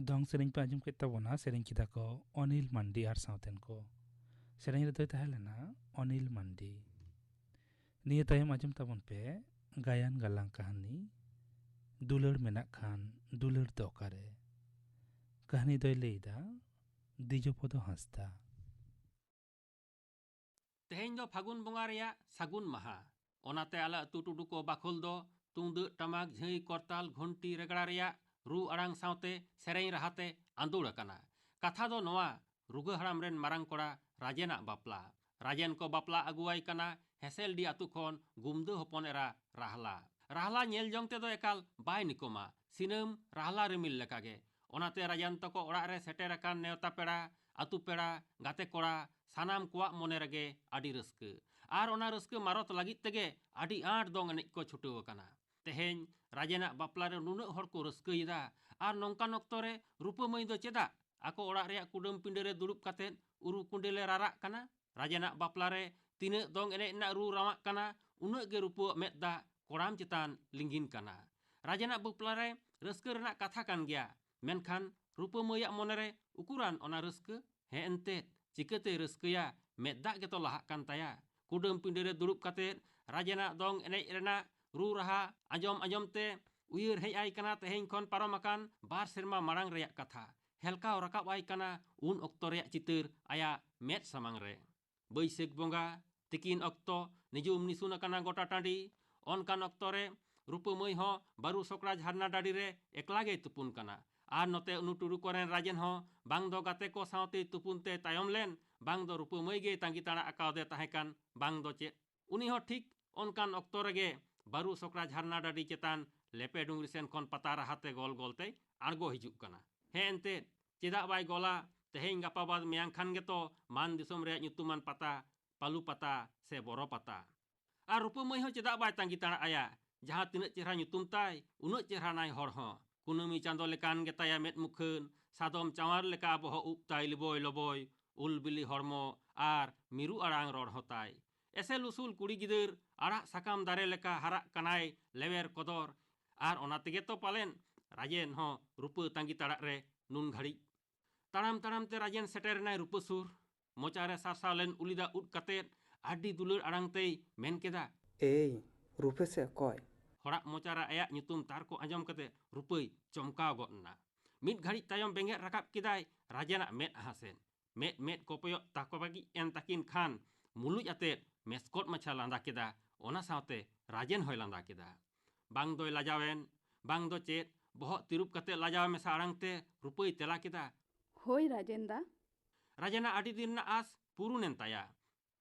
ᱫᱚᱝ ᱥᱮᱨᱮᱧ ᱯᱮ ᱟᱸᱡᱚᱢ ᱠᱮᱫ ᱛᱟᱵᱚᱱᱟ, ᱥᱮᱨᱮᱧ ᱠᱮᱫᱟ ᱠᱚ ᱚᱱᱤᱞ ᱢᱟᱱᱰᱤ ᱟᱨ ᱥᱟᱶᱛᱮᱱ ᱠᱚ᱾ ᱥᱮᱨᱮᱧ ᱨᱮᱫᱚᱭ ᱛᱟᱦᱮᱸ ᱞᱮᱱᱟ ᱚᱱᱤᱞ ᱢᱟᱱᱰᱤ᱾ ᱱᱤᱭᱟᱹ ᱛᱟᱭᱚᱢ ᱟᱸᱡᱚᱢ ᱛᱟᱵᱚᱱ ᱯᱮ ᱜᱟᱭᱟᱱ ᱜᱟᱞᱟᱝ ᱠᱟᱹᱦᱱᱤ ᱫᱩᱞᱟᱹᱲ ᱢᱮᱱᱟᱜ ᱠᱷᱟᱱ ᱫᱩᱞᱟᱹᱲ ᱫᱚ ᱚᱠᱟᱨᱮ᱾ ᱠᱟᱹᱦᱱᱤ ᱫᱚᱭ ᱞᱟᱹᱭᱫᱟ ᱫᱤᱡᱚᱯᱚᱫᱚ ᱦᱟᱸᱥᱫᱟ᱾ ᱛᱮᱦᱮᱧ ᱫᱚ ᱯᱷᱟᱹᱜᱩᱱ ᱵᱚᱸᱜᱟ ᱨᱮᱭᱟᱜ ᱥᱟᱹᱜᱩᱱ ᱢᱟᱦᱟ᱾ ᱚᱱᱟᱛᱮ ᱟᱞᱮ ᱟᱹᱛᱩ ᱴᱩᱰᱩ ᱠᱚ ᱵᱟᱠᱷᱳᱞ ᱫᱚ ᱛᱩᱢᱫᱟᱹᱜ, ᱴᱟᱢᱟᱠ, ᱡᱷᱟᱹᱭ, ᱠᱚᱨᱛᱟᱞ, ᱜᱷᱚᱱᱴᱤ, ᱨᱮᱜᱽᱲᱟ ᱨᱮᱭᱟᱜ ᱨᱩ ᱟᱲᱟᱝ ᱥᱟᱶᱛᱮ ᱥᱮᱨᱮᱧ ᱨᱟᱦᱟᱛᱮ ᱟᱸᱫᱳᱲ ᱟᱠᱟᱱᱟ᱾ ᱠᱟᱛᱷᱟ ᱫᱚ ᱱᱚᱣᱟ, ᱨᱩᱜᱟᱹ ᱦᱟᱲᱟᱢ ᱨᱮᱱ ᱢᱟᱨᱟᱝ ᱠᱚᱲᱟ ᱨᱟᱡᱮᱱᱟᱜ ᱵᱟᱯᱞᱟ᱾ ᱨᱟᱡᱮᱱ ᱠᱚ ᱵᱟᱯᱞᱟ ᱟᱹᱜᱩᱣᱟᱭ ᱠᱟᱱᱟ ᱦᱮᱸᱥᱮᱞᱰᱤ ᱟᱹᱛᱩ ᱠᱷᱚᱱ ᱜᱩᱢᱫᱟᱹ ᱦᱚᱯᱚᱱ ᱮᱨᱟ ᱨᱟᱦᱞᱟ᱾ ᱨᱟᱦᱞᱟ ᱧᱮᱞ ᱡᱚᱝ ᱛᱮᱫᱚ ᱮᱠᱟᱞ ᱵᱟᱭ ᱱᱤᱠᱚᱢᱟ, ᱥᱤᱱᱟᱹᱢ ᱨᱟᱦᱞᱟ ᱨᱤᱢᱤᱞ ᱞᱮᱠᱟᱜᱮ᱾ ᱚᱱᱟᱛᱮ ᱨᱟᱡᱮᱱ ᱛᱟᱠᱚ ᱚᱲᱟᱜ ᱨᱮ ᱥᱮᱴᱮᱨ ᱟᱠᱟᱱ ᱱᱮᱣᱛᱟ ᱯᱮᱲᱟ, ᱟᱹᱛᱩ ᱯᱮᱲᱟ, ᱜᱟᱛᱮ ᱠᱚᱲᱟ, ᱥᱟᱱᱟᱢ ᱠᱚᱣᱟᱜ ᱢᱚᱱᱮ ᱨᱮᱜᱮ ᱟᱹᱰᱤ ᱨᱟᱹᱥᱠᱟᱹ᱾ ᱟᱨ ᱚᱱᱟ ᱨᱟᱹᱥᱠᱟᱹ ᱢᱟᱨᱚᱛ ᱞᱟᱹᱜᱤᱫ ᱛᱮᱜᱮ ᱟᱹᱰᱤ ᱟᱸᱴ ᱫᱚᱝ ᱮᱱᱮᱡ ᱠᱚ ᱪᱷᱩᱴᱟᱹᱣ ᱟᱠᱟᱱᱟ᱾ ᱛᱮᱦᱮᱧ ᱨᱟᱡᱮᱱᱟᱜ ᱵᱟᱯᱞᱟ ᱨᱮ ᱱᱩᱱᱟᱹᱜ ᱦᱚᱲ ᱠᱚ ᱨᱟᱹᱥᱠᱟᱹᱭᱮᱫᱟ, ᱟᱨ ᱱᱚᱝᱠᱟᱱ ᱚᱠᱛᱚ ᱨᱮ ᱨᱩᱯᱟᱹ ᱢᱟᱹᱭ ᱫᱚ ᱪᱮᱫᱟᱜ ᱟᱠᱚ ᱚᱲᱟᱜ ᱨᱮᱭᱟᱜ ᱠᱩᱰᱟᱹᱢ ᱯᱤᱸᱰᱟᱹ ᱨᱮ ᱫᱩᱲᱩᱵ ᱠᱟᱛᱮᱫ ᱩᱨᱩ ᱠᱩᱸᱰᱮ ᱞᱮ ᱨᱟᱨᱟᱜ ᱠᱟᱱᱟ? ᱨᱟᱡᱮᱱᱟᱜ ᱵᱟᱯᱞᱟ ᱨᱮ ᱛᱤᱱᱟᱹᱜ ᱫᱚᱝ ᱮᱱᱮᱡ ᱨᱮᱱᱟᱜ ᱨᱩ ᱨᱟᱣᱟᱜ ᱠᱟᱱᱟ, ᱩᱱᱟᱹᱜ ᱜᱮ ᱨᱩᱯᱟᱹᱣᱟᱜ ᱢᱮᱫ ᱫᱟᱜ ᱠᱚᱲᱟᱢ ᱪᱮᱛᱟᱱ ᱞᱤᱸᱜᱤᱱ ᱠᱟᱱᱟ᱾ ᱨᱟᱡᱮᱱᱟᱜ ᱵᱟᱯᱞᱟ ᱨᱮ ᱨᱟᱹᱥᱠᱟᱹ ᱨᱮᱱᱟᱜ ᱠᱟᱛᱷᱟ ᱠᱟᱱ ᱜᱮᱭᱟ, ᱢᱮᱱᱠᱷᱟᱱ ᱨᱩᱯᱟᱹ ᱢᱟᱹᱭᱟᱜ ᱢᱚᱱᱮ ᱨᱮ ᱩᱠᱩᱨᱟᱱ ᱚᱱᱟ ᱨᱟᱹᱥᱠᱟᱹ? ᱦᱮᱸ ᱮᱱᱛᱮᱫ, ᱪᱤᱠᱟᱹᱛᱮᱭ ᱨᱟᱹᱥᱠᱟᱹᱭᱟ? ᱢᱮᱫ ᱫᱟᱜ ᱜᱮᱛᱚ ᱞᱟᱦᱟᱜ ᱠᱟᱱ ᱛᱟᱭᱟ᱾ ᱠᱩᱰᱟᱹᱢ ᱯᱤᱸᱰᱟᱹ ᱨᱮ ᱫᱩᱲᱩᱵ ᱠᱟᱛᱮᱫ ᱨᱟᱡᱮᱱᱟᱜ ᱫᱚᱝ ᱮᱱᱮᱡ ᱨᱮᱱᱟᱜ ᱨᱩ ᱨᱟᱦᱟ ᱟᱸᱡᱚᱢ ᱟᱸᱡᱚᱢ ᱛᱮ ᱩᱭᱦᱟᱹᱨ ᱦᱮᱡ ᱟᱭ ᱠᱟᱱᱟ ᱛᱮᱦᱮᱧ ᱠᱷᱚᱱ ᱯᱟᱨᱚᱢ ᱟᱠᱟᱱ ᱵᱟᱨ ᱥᱮᱨᱢᱟ ᱢᱟᱲᱟᱝ ᱨᱮᱭᱟᱜ ᱠᱟᱛᱷᱟ᱾ ᱦᱮᱞᱠᱟᱣ ᱨᱟᱠᱟᱵ ᱟᱭ ᱠᱟᱱᱟ ᱩᱱ ᱚᱠᱛᱚ ᱨᱮᱭᱟᱜ ᱪᱤᱛᱟᱹᱨ ᱟᱭᱟᱜ ᱢᱮᱫ ᱥᱟᱢᱟᱝ ᱨᱮ᱾ ᱵᱟᱹᱭᱥᱟᱹᱠᱷ ᱵᱚᱸᱜᱟ, ᱛᱤᱠᱤᱱ ᱚᱠᱛᱚ, ᱱᱤᱡᱩᱢ ᱱᱤᱥᱩᱱ ᱟᱠᱟᱱᱟ ᱜᱚᱴᱟ ᱴᱟᱺᱰᱤ᱾ ᱚᱱᱠᱟᱱ ᱚᱠᱛᱚ ᱨᱮ ᱨᱩᱯᱟᱹ ᱢᱟᱹᱭ ᱦᱚᱸ ᱵᱟᱹᱨᱩ ᱥᱚᱠᱲᱟ ᱡᱷᱟᱨᱱᱟ ᱰᱟᱹᱰᱤ ᱨᱮ ᱮᱠᱞᱟ ᱜᱮᱭ ᱛᱩᱯᱩᱱ ᱠᱟᱱᱟ᱾ ᱟᱨ ᱱᱚᱛᱮ ᱩᱱᱩ ᱴᱩᱰᱩ ᱠᱚᱨᱮᱱ ᱨᱟᱡᱮᱱ ᱦᱚᱸ ᱵᱟᱝ ᱫᱚ ᱜᱟᱛᱮ ᱠᱚ ᱥᱟᱶᱛᱮᱭ ᱛᱩᱯᱩᱱ ᱛᱮ ᱛᱟᱭᱚᱢ ᱞᱮᱱ, ᱵᱟᱝ ᱫᱚ ᱨᱩᱯᱟᱹ ᱢᱟᱹᱭ ᱜᱮᱭ ᱛᱟᱺᱜᱤ ᱛᱟᱲᱟᱜ ᱟᱠᱟᱣᱫᱮ ᱛᱟᱦᱮᱸ ᱠᱟᱱ, ᱵᱟᱝ ᱫᱚ ᱪᱮᱫ᱾ ᱩᱱᱤ ᱦᱚᱸ ᱴᱷᱤᱠ ᱚᱱᱠᱟᱱ ᱚᱠᱛᱚ ᱨᱮᱜᱮ ᱵᱟᱹᱨᱩ ᱥᱚᱠᱲᱟ ᱡᱷᱟᱨᱱᱟ ᱰᱟᱹᱰᱤ ᱪᱮᱛᱟᱱ ᱞᱮᱯᱮ ᱰᱩᱝᱨᱤ ᱥᱮᱱ ᱠᱷᱚᱱ ᱯᱟᱛᱟ ᱨᱟᱦᱟ ᱛᱮ ᱜᱚᱞ ᱜᱚᱞ ᱛᱮᱭ ᱟᱬᱜᱚ ᱦᱤᱡᱩᱜ ᱠᱟᱱᱟ᱾ ᱦᱮᱸ ᱮᱱᱛᱮᱫ, ᱪᱮᱫᱟᱜ ᱵᱟᱭ ᱜᱚᱞᱟ? ᱛᱮᱦᱮᱧ ᱜᱟᱯᱟ ᱵᱟᱫ ᱢᱮᱭᱟᱝ ᱠᱷᱟᱱ ᱜᱮᱛᱚ ᱢᱟᱱ ᱫᱤᱥᱚᱢ ᱨᱮᱭᱟᱜ ᱧᱩᱛᱩᱢᱟᱱ ᱯᱟᱛᱟ, ᱯᱟᱹᱞᱩ ᱯᱟᱛᱟ ᱥᱮ ᱵᱚᱨᱚ ᱯᱟᱛᱟ᱾ ᱟᱨ ᱨᱩᱯᱟᱹ ᱢᱟᱹᱭ ᱦᱚᱸ ᱪᱮᱫᱟᱜ ᱵᱟᱭ ᱛᱟᱺᱜᱤ ᱛᱟᱲᱟᱜ ᱟᱭᱟ? ᱡᱟᱦᱟᱸ ᱛᱤᱱᱟᱹᱜ ᱪᱮᱦᱨᱟ ᱧᱩᱛᱩᱢ ᱛᱟᱭ, ᱩᱱᱟᱹᱜ ᱪᱮᱦᱨᱟ ᱱᱟᱭ ᱦᱚᱲ ᱦᱚᱸ᱾ ᱠᱩᱱᱟᱹᱢᱤ ᱪᱟᱸᱫᱚ ᱞᱮᱠᱟᱱ ᱜᱮᱛᱟᱭᱟ ᱢᱮᱫ ᱢᱩᱠᱷᱟᱹᱱ, ᱥᱟᱫᱚᱢ ᱪᱟᱶᱟᱨ ᱞᱮᱠᱟ ᱵᱚᱦᱚᱜ ᱩᱵ ᱛᱟᱭ ᱞᱤᱵᱚᱭ ᱞᱚᱵᱚᱭ, ᱩᱞ ᱵᱤᱞᱤ ᱦᱚᱲᱢᱚ ᱟᱨ ᱢᱤᱨᱩ ᱟᱲᱟᱝ ᱨᱚᱲ ᱦᱚᱸ ᱛᱟᱭ᱾ ᱮᱥᱮᱞ ᱩᱥᱩᱞ ᱠᱩᱲᱤ ᱜᱤᱫᱟᱹᱨ ᱟᱲᱟᱜ ᱥᱟᱠᱟᱢ ᱫᱟᱨᱮ ᱞᱮᱠᱟ ᱦᱟᱨᱟᱜ ᱠᱟᱱᱟᱭ ᱞᱮᱣᱮᱨ ᱠᱚᱫᱚᱨ᱾ ᱟᱨ ᱚᱱᱟ ᱛᱮᱜᱮ ᱛᱚ ᱯᱟᱞᱮᱱ ᱨᱟᱡᱮᱱ ᱦᱚᱸ ᱨᱩᱯᱟᱹ ᱛᱟᱺᱜᱤ ᱛᱟᱲᱟᱜ ᱨᱮ ᱱᱩᱱ ᱜᱷᱟᱹᱲᱤᱡ᱾ ᱛᱟᱲᱟᱢ ᱛᱟᱲᱟᱢ ᱛᱮ ᱨᱟᱡᱮᱱ ᱥᱮᱴᱮᱨ ᱮᱱᱟᱭ ᱨᱩᱯᱟᱹ ᱥᱩᱨ᱾ ᱢᱚᱪᱟ ᱨᱮ ᱥᱟᱨᱥᱟᱣ ᱞᱮᱱ ᱩᱞᱤ ᱫᱟᱜ ᱩᱫ ᱠᱟᱛᱮ ᱟᱹᱰᱤ ᱫᱩᱞᱟᱹᱲ ᱟᱲᱟᱝ ᱛᱮᱭ ᱢᱮᱱ ᱠᱮᱫᱟ, "ᱮᱭ, ᱨᱩᱯᱟᱹ ᱥᱮ ᱚᱠᱚᱭ?" ᱦᱚᱲᱟᱜ ᱢᱚᱪᱟ ᱨᱮ ᱟᱭᱟᱜ ᱧᱩᱛᱩᱢ ᱛᱟᱨᱠᱚ ᱟᱸᱡᱚᱢ ᱠᱟᱛᱮ ᱨᱩᱯᱟᱹᱭ ᱪᱚᱢᱠᱟᱣ ᱜᱚᱫ ᱮᱱᱟ᱾ ᱢᱤᱫ ᱜᱷᱟᱹᱲᱤᱡ ᱛᱟᱭᱚᱢ ᱵᱮᱸᱜᱮᱫ ᱨᱟᱠᱟᱵ ᱠᱮᱫᱟᱭ ᱨᱟᱡᱮᱱᱟᱜ ᱢᱮᱫᱦᱟ ᱥᱮᱫ᱾ ᱢᱮᱫ ᱢᱮᱫ ᱠᱚᱯᱚᱭᱚᱜ ᱛᱟᱠᱚ ᱵᱟᱹᱜᱤᱡ ᱮᱱ ᱛᱟᱹᱠᱤᱱ ᱠᱷᱟᱱ ᱢᱩᱞᱩᱡ ᱟᱛᱮᱫ ᱢᱮᱥᱠᱚᱴ ᱢᱟᱪᱷᱟ ᱞᱟᱸᱫᱟ ᱠᱮᱫᱟ᱾ ᱚᱱᱟ ᱥᱟᱶᱛᱮ ᱨᱟᱡᱮᱱ ᱦᱚᱸᱭ ᱞᱟᱸᱫᱟ ᱠᱮᱫᱟ᱾ ᱵᱟᱝ ᱫᱚᱭ ᱞᱟᱡᱟᱣᱮᱱ, ᱵᱟᱝ ᱫᱚ ᱪᱮᱫ, ᱵᱚᱦᱚᱜ ᱛᱤᱨᱩᱵ ᱠᱟᱛᱮ ᱞᱟᱡᱟᱣ ᱢᱮᱥᱟ ᱟᱲᱟᱝ ᱛᱮ ᱨᱩᱯᱟᱹᱭ ᱛᱮᱞᱟ ᱠᱮᱫᱟ, "ᱦᱳᱭ ᱨᱟᱡᱮᱱ ᱫᱟ᱾" ᱨᱟᱡᱮᱱᱟᱜ ᱟᱹᱰᱤ ᱫᱤᱱ ᱨᱮᱱᱟᱜ ᱟᱸᱥ ᱯᱩᱨᱩᱱᱮᱱ ᱛᱟᱭᱟ᱾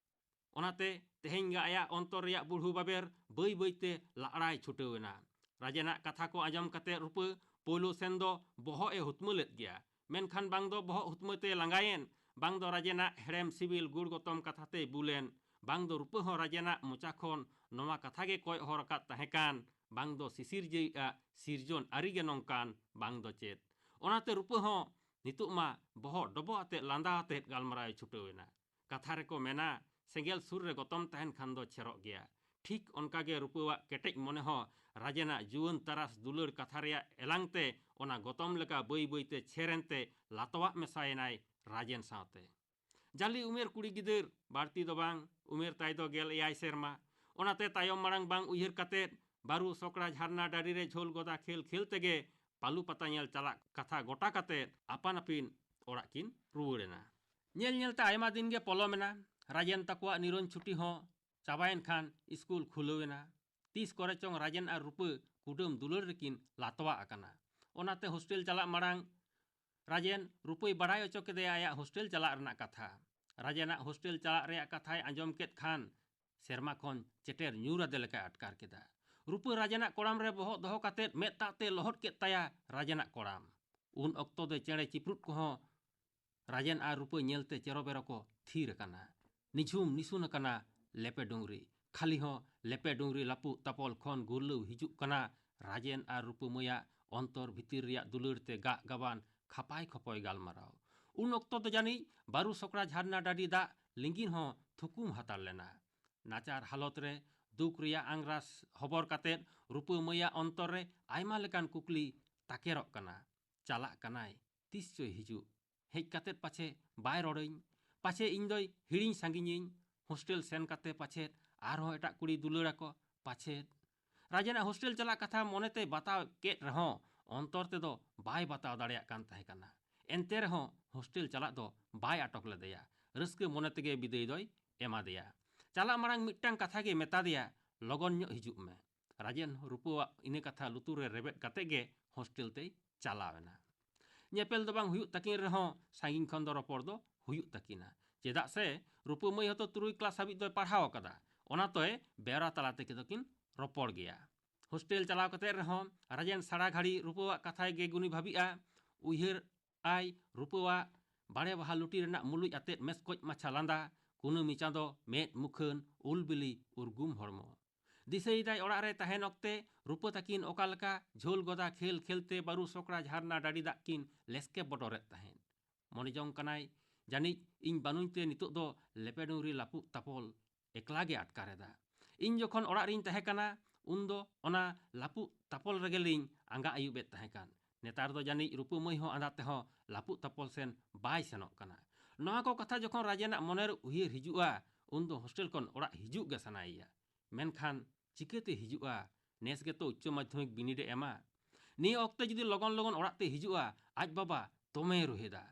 ᱚᱱᱟᱛᱮ ᱛᱮᱦᱮᱧ ᱜᱮ ᱟᱭᱟᱜ ᱚᱱᱛᱚᱨ ᱨᱮᱭᱟᱜ ᱵᱩᱲᱦᱩ ᱵᱟᱵᱮᱨ ᱵᱟᱹᱭ ᱵᱟᱹᱭᱛᱮ ᱞᱟᱲᱟᱭ ᱪᱷᱩᱴᱟᱹᱣ ᱮᱱᱟ᱾ ᱨᱟᱡᱮᱱᱟᱜ ᱠᱟᱛᱷᱟ ᱠᱚ ᱟᱸᱡᱚᱢ ᱠᱟᱛᱮ ᱨᱩᱯᱟᱹ ᱯᱳᱭᱞᱳ ᱥᱮᱱ ᱫᱚ ᱵᱚᱦᱚᱜ ᱮ ᱦᱩᱛᱢᱟᱹ ᱞᱮᱫ ᱜᱮᱭᱟ, ᱢᱮᱱᱠᱷᱟᱱ ᱵᱟᱝ ᱫᱚ ᱵᱚᱦᱚᱜ ᱦᱩᱛᱢᱟᱹ ᱛᱮ ᱞᱟᱸᱜᱟᱭᱮᱱ, ᱵᱟᱝ ᱫᱚ ᱨᱟᱡᱮᱱᱟᱜ ᱦᱮᱲᱮᱢ ᱥᱤᱵᱤᱞ ᱜᱩᱲ ᱜᱚᱛᱚᱢ ᱠᱟᱛᱷᱟ ᱛᱮᱭ ᱵᱩᱞᱮᱱ, ᱵᱟᱝ ᱫᱚ ᱨᱩᱯᱟᱹ ᱦᱚᱸ ᱨᱟᱡᱮᱱᱟᱜ ᱢᱚᱪᱟ ᱠᱷᱚᱱ ᱱᱚᱣᱟ ᱠᱟᱛᱷᱟ ᱜᱮ ᱠᱚᱭ ᱦᱚᱨ ᱟᱠᱟᱫ ᱛᱟᱦᱮᱸ ᱠᱟᱱ, ᱵᱟᱝ ᱫᱚ ᱥᱤᱥᱤᱨᱡᱟᱹᱣᱤᱡ ᱟᱜ ᱥᱤᱨᱡᱚᱱ ᱟᱹᱨᱤ ᱜᱮ ᱱᱚᱝᱠᱟᱱ, ᱵᱟᱝ ᱫᱚ ᱪᱮᱫ᱾ ᱚᱱᱟᱛᱮ ᱨᱩᱯᱟᱹ ᱦᱚᱸ ᱱᱤᱛᱚᱜ ᱢᱟ ᱵᱚᱦᱚᱜ ᱰᱚᱵᱚᱜ ᱟᱛᱮᱫ ᱞᱟᱸᱫᱟ ᱟᱛᱮᱫ ᱜᱟᱞᱢᱟᱨᱟᱣ ᱮ ᱪᱷᱩᱴᱟᱹᱣ ᱮᱱᱟ᱾ ᱠᱟᱛᱷᱟ ᱨᱮᱠᱚ ᱢᱮᱱᱟ, ᱥᱮᱸᱜᱮᱞ ᱥᱩᱨ ᱨᱮ ᱜᱚᱛᱚᱢ ᱛᱟᱦᱮᱱ ᱠᱷᱟᱱ ᱫᱚ ᱪᱷᱮᱨᱚᱜ ᱜᱮᱭᱟ᱾ ᱴᱷᱤᱠ ᱚᱱᱠᱟ ᱜᱮ ᱨᱩᱯᱟᱹᱣᱟᱜ ᱠᱮᱴᱮᱡ ᱢᱚᱱᱮ ᱦᱚᱸ ᱨᱟᱡᱮᱱᱟᱜ ᱡᱩᱣᱟᱹᱱ ᱛᱟᱨᱟᱥ ᱫᱩᱞᱟᱹᱲ ᱠᱟᱛᱷᱟ ᱨᱮᱭᱟᱜ ᱮᱞᱟᱝ ᱛᱮ ᱚᱱᱟ ᱜᱚᱛᱚᱢ ᱞᱮᱠᱟ ᱵᱟᱹᱭ ᱵᱟᱹᱭ ᱛᱮ ᱪᱷᱮᱨ ᱮᱱᱛᱮ ᱞᱟᱛᱚᱣᱟᱜ ᱢᱮᱥᱟᱭᱮᱱᱟᱭ ᱨᱟᱡᱮᱱ ᱥᱟᱶᱛᱮ᱾ ᱡᱟᱹᱞᱤ ᱩᱢᱮᱨ ᱠᱩᱲᱤ ᱜᱤᱫᱟᱹᱨ, ᱵᱟᱹᱲᱛᱤ ᱫᱚ ᱵᱟᱝ, ᱩᱢᱮᱨ ᱛᱟᱭ ᱫᱚ ᱜᱮᱞ ᱮᱭᱟᱭ ᱥᱮᱨᱢᱟ᱾ ᱚᱱᱟᱛᱮ ᱛᱟᱭᱚᱢ ᱢᱟᱲᱟᱝ ᱵᱟᱝ ᱩᱭᱦᱟᱹᱨ ᱠᱟᱛᱮᱫ ᱵᱟᱹᱨᱩ ᱥᱚᱠᱲᱟ ᱡᱷᱟᱨᱱᱟ ᱰᱟᱹᱰᱤ ᱨᱮ ᱡᱷᱳᱞ ᱜᱚᱫᱟ ᱠᱷᱮᱞ ᱠᱷᱮᱞ ᱛᱮᱜᱮ ᱯᱟᱞᱩ ᱯᱟᱛᱟ ᱧᱮᱞ ᱪᱟᱞᱟᱜ ᱠᱟᱛᱷᱟ ᱜᱚᱴᱟ ᱠᱟᱛᱮᱫ ᱟᱯᱟᱱ ᱟᱹᱯᱤᱱ ᱚᱲᱟᱜ ᱠᱤᱱ ᱨᱩᱣᱟᱹᱲ ᱮᱱᱟ᱾ ᱧᱮᱞ ᱧᱮᱞᱛᱮ ᱟᱭᱢᱟ ᱫᱤᱱ ᱜᱮ ᱯᱚᱞᱚᱢ ᱮᱱᱟ᱾ ᱨᱟᱡᱮᱱ ᱛᱟᱠᱚᱣᱟᱜ ᱱᱤᱨᱚᱱ ᱪᱷᱩᱴᱤ ᱦᱚᱸ ᱪᱟᱵᱟᱭᱮᱱ ᱠᱷᱟᱱ ᱥᱠᱩᱞ ᱠᱷᱩᱞᱟᱹᱣ ᱮᱱᱟ᱾ ᱛᱤᱥ ᱠᱚᱨᱮ ᱪᱚᱝ ᱨᱟᱡᱮᱱ ᱟᱨ ᱨᱩᱯᱟᱹ ᱠᱩᱰᱟᱹᱢ ᱫᱩᱞᱟᱹᱲ ᱨᱮᱠᱤᱱ ᱞᱟᱛᱣᱟᱜ ᱟᱠᱟᱱᱟ᱾ ᱚᱱᱟᱛᱮ ᱦᱳᱥᱴᱮᱞ ᱪᱟᱞᱟᱜ ᱢᱟᱲᱟᱝ ᱨᱟᱡᱮᱱ ᱨᱩᱯᱟᱹᱭ ᱵᱟᱲᱟᱭ ᱦᱚᱪᱚ ᱠᱮᱫᱮᱭᱟ ᱟᱭᱟᱜ ᱦᱳᱥᱴᱮᱞ ᱪᱟᱞᱟᱜ ᱨᱮᱱᱟᱜ ᱠᱟᱛᱷᱟ᱾ ᱨᱟᱡᱮᱱᱟᱜ ᱦᱳᱥᱴᱮᱞ ᱪᱟᱞᱟᱜ ᱨᱮᱭᱟᱜ ᱠᱟᱛᱷᱟᱭ ᱟᱸᱡᱚᱢ ᱠᱮᱫ ᱠᱷᱟᱱ ᱥᱮᱨᱢᱟ ᱠᱷᱚᱱ ᱪᱮᱴᱮᱨ ᱧᱩᱨ ᱟᱫᱮ ᱞᱮᱠᱟᱭ ᱟᱴᱠᱟᱨ ᱠᱮᱫᱟ᱾ ᱨᱩᱯᱟᱹ ᱨᱟᱡᱮᱱᱟᱜ ᱠᱚᱲᱟᱢ ᱨᱮ ᱵᱚᱦᱚᱜ ᱫᱚᱦᱚ ᱠᱟᱛᱮᱫ ᱢᱮᱫ ᱫᱟᱜ ᱛᱮ ᱞᱚᱦᱚᱫ ᱠᱮᱫ ᱛᱟᱭᱟ ᱨᱟᱡᱮᱱᱟᱜ ᱠᱚᱲᱟᱢ᱾ ᱩᱱ ᱚᱠᱛᱚ ᱫᱚ ᱪᱮᱬᱮ ᱪᱤᱯᱨᱩᱫ ᱠᱚᱦᱚᱸ ᱨᱟᱡᱮᱱ ᱟᱨ ᱨᱩᱯᱟᱹ ᱧᱮᱞᱛᱮ ᱪᱮᱨᱚ ᱵᱮᱨᱚ ᱠᱚ ᱛᱷᱤᱨ ᱟᱠᱟᱱᱟ᱾ ᱱᱤᱡᱷᱩᱢ ᱱᱤᱥᱩᱱ ᱟᱠᱟᱱᱟ ᱞᱮᱯᱮ ᱰᱩᱝᱨᱤ᱾ ᱠᱷᱟᱹᱞᱤ ᱦᱚᱸ ᱞᱮᱯᱮ ᱰᱩᱝᱨᱤ ᱞᱟᱹᱯᱩᱜ ᱛᱟᱯᱚᱞ ᱠᱷᱚᱱ ᱜᱩᱨᱞᱟᱹᱣ ᱦᱤᱡᱩᱜ ᱠᱟᱱᱟ ᱨᱟᱡᱮᱱ ᱟᱨ ᱨᱩᱯᱟᱹ ᱢᱟᱹᱭᱟᱜ ᱚᱱᱛᱚᱨ ᱵᱷᱤᱛᱤᱨ ᱨᱮᱭᱟᱜ ᱫᱩᱞᱟᱹᱲ ᱛᱮ ᱜᱟᱜ ᱜᱟᱵᱟᱱ ᱠᱷᱟᱯᱟᱭ ᱠᱷᱚᱯᱚᱭ ᱜᱟᱞᱢᱟᱨᱟᱣ᱾ ᱩᱱ ᱚᱠᱛᱚ ᱫᱚ ᱡᱟᱹᱱᱤᱡ ᱵᱟᱹᱨᱩ ᱥᱚᱠᱲᱟ ᱡᱷᱟᱨᱱᱟ ᱰᱟᱹᱰᱤ ᱫᱟᱜ ᱞᱤᱸᱜᱤᱱ ᱦᱚᱸ ᱛᱷᱩᱠᱩᱢ ᱦᱟᱛᱟᱲ ᱞᱮᱱᱟ᱾ ᱱᱟᱪᱟᱨ ᱦᱟᱞᱚᱛ ᱨᱮ ᱫᱩᱠ ᱨᱮᱭᱟᱜ ᱟᱝᱜᱽᱨᱟᱥ ᱦᱚᱵᱚᱨ ᱠᱟᱛᱮᱫ ᱨᱩᱯᱟᱹ ᱢᱟᱹᱭᱟᱜ ᱚᱱᱛᱚᱨ ᱨᱮ ᱟᱭᱢᱟ ᱞᱮᱠᱟᱱ ᱠᱩᱠᱞᱤ ᱛᱟᱠᱮᱨᱚᱜ ᱠᱟᱱᱟ᱾ ᱪᱟᱞᱟᱜ ᱠᱟᱱᱟᱭ, ᱛᱤᱥ ᱪᱚᱭ ᱦᱤᱡᱩᱜ᱾ ᱦᱮᱡ ᱠᱟᱛᱮᱫ ᱯᱟᱪᱷᱮ ᱵᱟᱭ ᱨᱚᱲᱟᱹᱧ, ᱯᱟᱪᱷᱮ ᱤᱧ ᱫᱚᱭ ᱦᱤᱲᱤᱧ ᱥᱟᱺᱜᱤᱧᱤᱧ᱾ ᱦᱳᱥᱴᱮᱞ ᱥᱮᱱ ᱠᱟᱛᱮ ᱯᱟᱪᱷᱮᱫ ᱟᱨᱦᱚᱸ ᱮᱴᱟᱜ ᱠᱩᱲᱤ ᱫᱩᱞᱟᱹᱲ ᱟᱠᱚ, ᱯᱟᱪᱷᱮᱫ᱾ ᱨᱟᱡᱮᱱᱟᱜ ᱦᱳᱥᱴᱮᱞ ᱪᱟᱞᱟᱜ ᱠᱟᱛᱷᱟ ᱢᱚᱱᱮᱛᱮ ᱵᱟᱛᱟᱣ ᱠᱮᱫ ᱨᱮᱦᱚᱸ ᱚᱱᱛᱚᱨ ᱛᱮᱫᱚ ᱵᱟᱭ ᱵᱟᱛᱟᱣ ᱫᱟᱲᱮᱭᱟᱜ ᱠᱟᱱ ᱛᱟᱦᱮᱸ ᱠᱟᱱᱟ᱾ ᱮᱱᱛᱮ ᱨᱮᱦᱚᱸ ᱦᱳᱥᱴᱮᱞ ᱪᱟᱞᱟᱜ ᱫᱚ ᱵᱟᱭ ᱟᱴᱚᱠ ᱞᱮᱫᱮᱭᱟ᱾ ᱨᱟᱹᱥᱠᱟᱹ ᱢᱚᱱᱮ ᱛᱮᱜᱮ ᱵᱤᱫᱟᱹᱭ ᱫᱚᱭ ᱮᱢᱟᱫᱮᱭᱟ᱾ ᱪᱟᱞᱟᱜ ᱢᱟᱲᱟᱝ ᱢᱤᱫᱴᱟᱝ ᱠᱟᱛᱷᱟ ᱜᱮ ᱢᱮᱛᱟ ᱫᱮᱭᱟ, "ᱞᱚᱜᱚᱱ ᱧᱚᱜ ᱦᱤᱡᱩᱜ ᱢᱮ᱾" ᱨᱟᱡᱮᱱ ᱨᱩᱯᱟᱹᱣᱟᱜ ᱤᱱᱟᱹ ᱠᱟᱛᱷᱟ ᱞᱩᱛᱩᱨ ᱨᱮ ᱨᱮᱵᱮᱫ ᱠᱟᱛᱮ ᱜᱮ ᱦᱳᱥᱴᱮᱞ ᱛᱮᱭ ᱪᱟᱞᱟᱣ ᱮᱱᱟ᱾ ᱧᱮᱯᱮᱞ ᱫᱚ ᱵᱟᱝ ᱦᱩᱭᱩᱜ ᱛᱟᱹᱠᱤᱱ ᱨᱮᱦᱚᱸ ᱥᱟᱺᱜᱤᱧ ᱠᱷᱚᱱ ᱫᱚ ᱨᱚᱯᱚᱲ ᱫᱚ ᱦᱩᱭᱩᱜ ᱛᱟᱹᱠᱤᱱᱟ᱾ ᱪᱮᱫᱟᱜ ᱥᱮ ᱨᱩᱯᱟᱹ ᱢᱟᱹᱭ ᱦᱚᱸᱛᱚ ᱛᱩᱨᱩᱭ ᱠᱞᱟᱥ ᱦᱟᱹᱵᱤᱡ ᱫᱚᱭ ᱯᱟᱲᱦᱟᱣ ᱟᱠᱟᱫᱟ, ᱚᱱᱟ ᱛᱚᱭ ᱵᱮᱣᱨᱟ ᱛᱟᱞᱟ ᱛᱮᱜᱮ ᱫᱚᱠᱤᱱ ᱨᱚᱯᱚᱲ ᱜᱮᱭᱟ᱾ ᱦᱳᱥᱴᱮᱞ ᱪᱟᱞᱟᱣ ᱠᱟᱛᱮ ᱨᱮᱦᱚᱸ ᱨᱟᱡᱮᱱ ᱥᱟᱨᱟ ᱜᱷᱟᱹᱲᱤ ᱨᱩᱯᱟᱹᱣᱟᱜ ᱠᱟᱛᱷᱟᱭ ᱜᱮ ᱜᱩᱱᱤ ᱵᱷᱟᱹᱵᱤᱜᱼᱟ᱾ ᱩᱭᱦᱟᱹᱨ ᱟᱭ ᱨᱩᱯᱟᱹᱣᱟᱜ ᱵᱟᱲᱮ ᱵᱟᱦᱟ ᱞᱩᱴᱤ ᱨᱮᱱᱟᱜ ᱢᱩᱞᱩᱡ ᱟᱛᱮᱫ ᱢᱮᱥᱠᱚᱡ ᱢᱟᱪᱷᱟ ᱞᱟᱸᱫᱟ, ᱠᱩᱱᱟᱹᱢᱤ ᱪᱟᱸᱫᱚ ᱢᱮᱫ ᱢᱩᱠᱷᱟᱹᱱ ᱩᱞ ᱵᱤᱞᱤ ᱩᱨᱜᱩᱢ ᱦᱚᱲᱢᱚ᱾ ᱫᱤᱥᱟᱹᱭᱮᱫᱟᱭ ᱚᱲᱟᱜ ᱨᱮ ᱛᱟᱦᱮᱱ ᱚᱠᱛᱮ ᱨᱩᱯᱟᱹ ᱛᱟᱹᱠᱤᱱ ᱚᱠᱟ ᱞᱮᱠᱟ ᱡᱷᱟᱹᱞ ᱜᱚᱫᱟ ᱠᱷᱮᱞ ᱠᱷᱮᱞ ᱛᱮ ᱵᱟᱹᱨᱩ ᱥᱚᱠᱲᱟ ᱡᱷᱟᱨᱱᱟ ᱰᱟᱹᱰᱤ ᱫᱟᱜ ᱠᱤᱱ ᱞᱮᱥᱠᱮ ᱵᱚᱰᱚᱨᱮᱫ ᱛᱟᱦᱮᱸᱫ᱾ ᱢᱚᱱᱮ ᱡᱚᱝ ᱠᱟᱱᱟᱭ, ᱡᱟᱹᱱᱤᱡ ᱤᱧ ᱵᱟᱹᱱᱩᱧ ᱛᱮ ᱱᱤᱛᱚᱜ ᱫᱚ ᱞᱮᱯᱮ ᱰᱩᱝᱨᱤ ᱞᱟᱹᱯᱩᱜ ᱛᱟᱯᱚᱞ ᱮᱠᱞᱟ ᱜᱮ ᱟᱴᱠᱟᱨᱮᱫᱟ᱾ ᱤᱧ ᱡᱚᱠᱷᱚᱱ ᱚᱲᱟᱜ ᱨᱤᱧ ᱛᱟᱦᱮᱸ ᱠᱟᱱᱟ, ᱩᱱᱫᱚ ᱚᱱᱟ ᱞᱟᱹᱯᱩᱜ ᱛᱟᱯᱚᱞ ᱨᱮᱜᱮ ᱞᱤᱧ ᱟᱸᱜᱟ ᱟᱹᱭᱩᱵᱮᱫ ᱛᱟᱦᱮᱸ ᱠᱟᱱ᱾ ᱱᱮᱛᱟᱨ ᱫᱚ ᱡᱟᱹᱱᱤᱡ ᱨᱩᱯᱟᱹ ᱢᱟᱹᱭ ᱦᱚᱸ ᱟᱸᱫᱟ ᱛᱮᱦᱚᱸ ᱞᱟᱹᱯᱩᱜ ᱛᱟᱯᱚᱞ ᱥᱮᱱ ᱵᱟᱭ ᱥᱮᱱᱚᱜ ᱠᱟᱱᱟ᱾ ᱱᱚᱣᱟ ᱠᱚ ᱠᱟᱛᱷᱟ ᱡᱚᱠᱷᱚᱱ ᱨᱟᱡᱮᱱᱟᱜ ᱢᱚᱱᱮᱨᱮ ᱩᱭᱦᱟᱹᱨ ᱦᱤᱡᱩᱜᱼᱟ, ᱩᱱᱫᱚ ᱦᱳᱥᱴᱮᱞ ᱠᱷᱚᱱ ᱚᱲᱟᱜ ᱦᱤᱡᱩᱜ ᱜᱮ ᱥᱟᱱᱟᱭᱮᱭᱟ᱾ ᱢᱮᱱᱠᱷᱟᱱ ᱪᱤᱠᱟᱹᱛᱮ ᱦᱤᱡᱩᱜᱼᱟ? ᱱᱮᱥ ᱜᱮᱛᱚ ᱩᱪᱪᱚ ᱢᱟᱫᱽᱫᱷᱚᱢᱤᱠ ᱵᱤᱱᱤᱰ ᱮ ᱮᱢᱟ᱾ ᱱᱤᱭᱟᱹ ᱚᱠᱛᱮ ᱡᱩᱫᱤ ᱞᱚᱜᱚᱱ ᱞᱚᱜᱚᱱ ᱚᱲᱟᱜ ᱛᱮ ᱦᱤᱡᱩᱜᱼᱟ, ᱟᱡ ᱵᱟᱵᱟ ᱫᱚᱢᱮᱭ ᱨᱩᱦᱮᱫᱟ᱾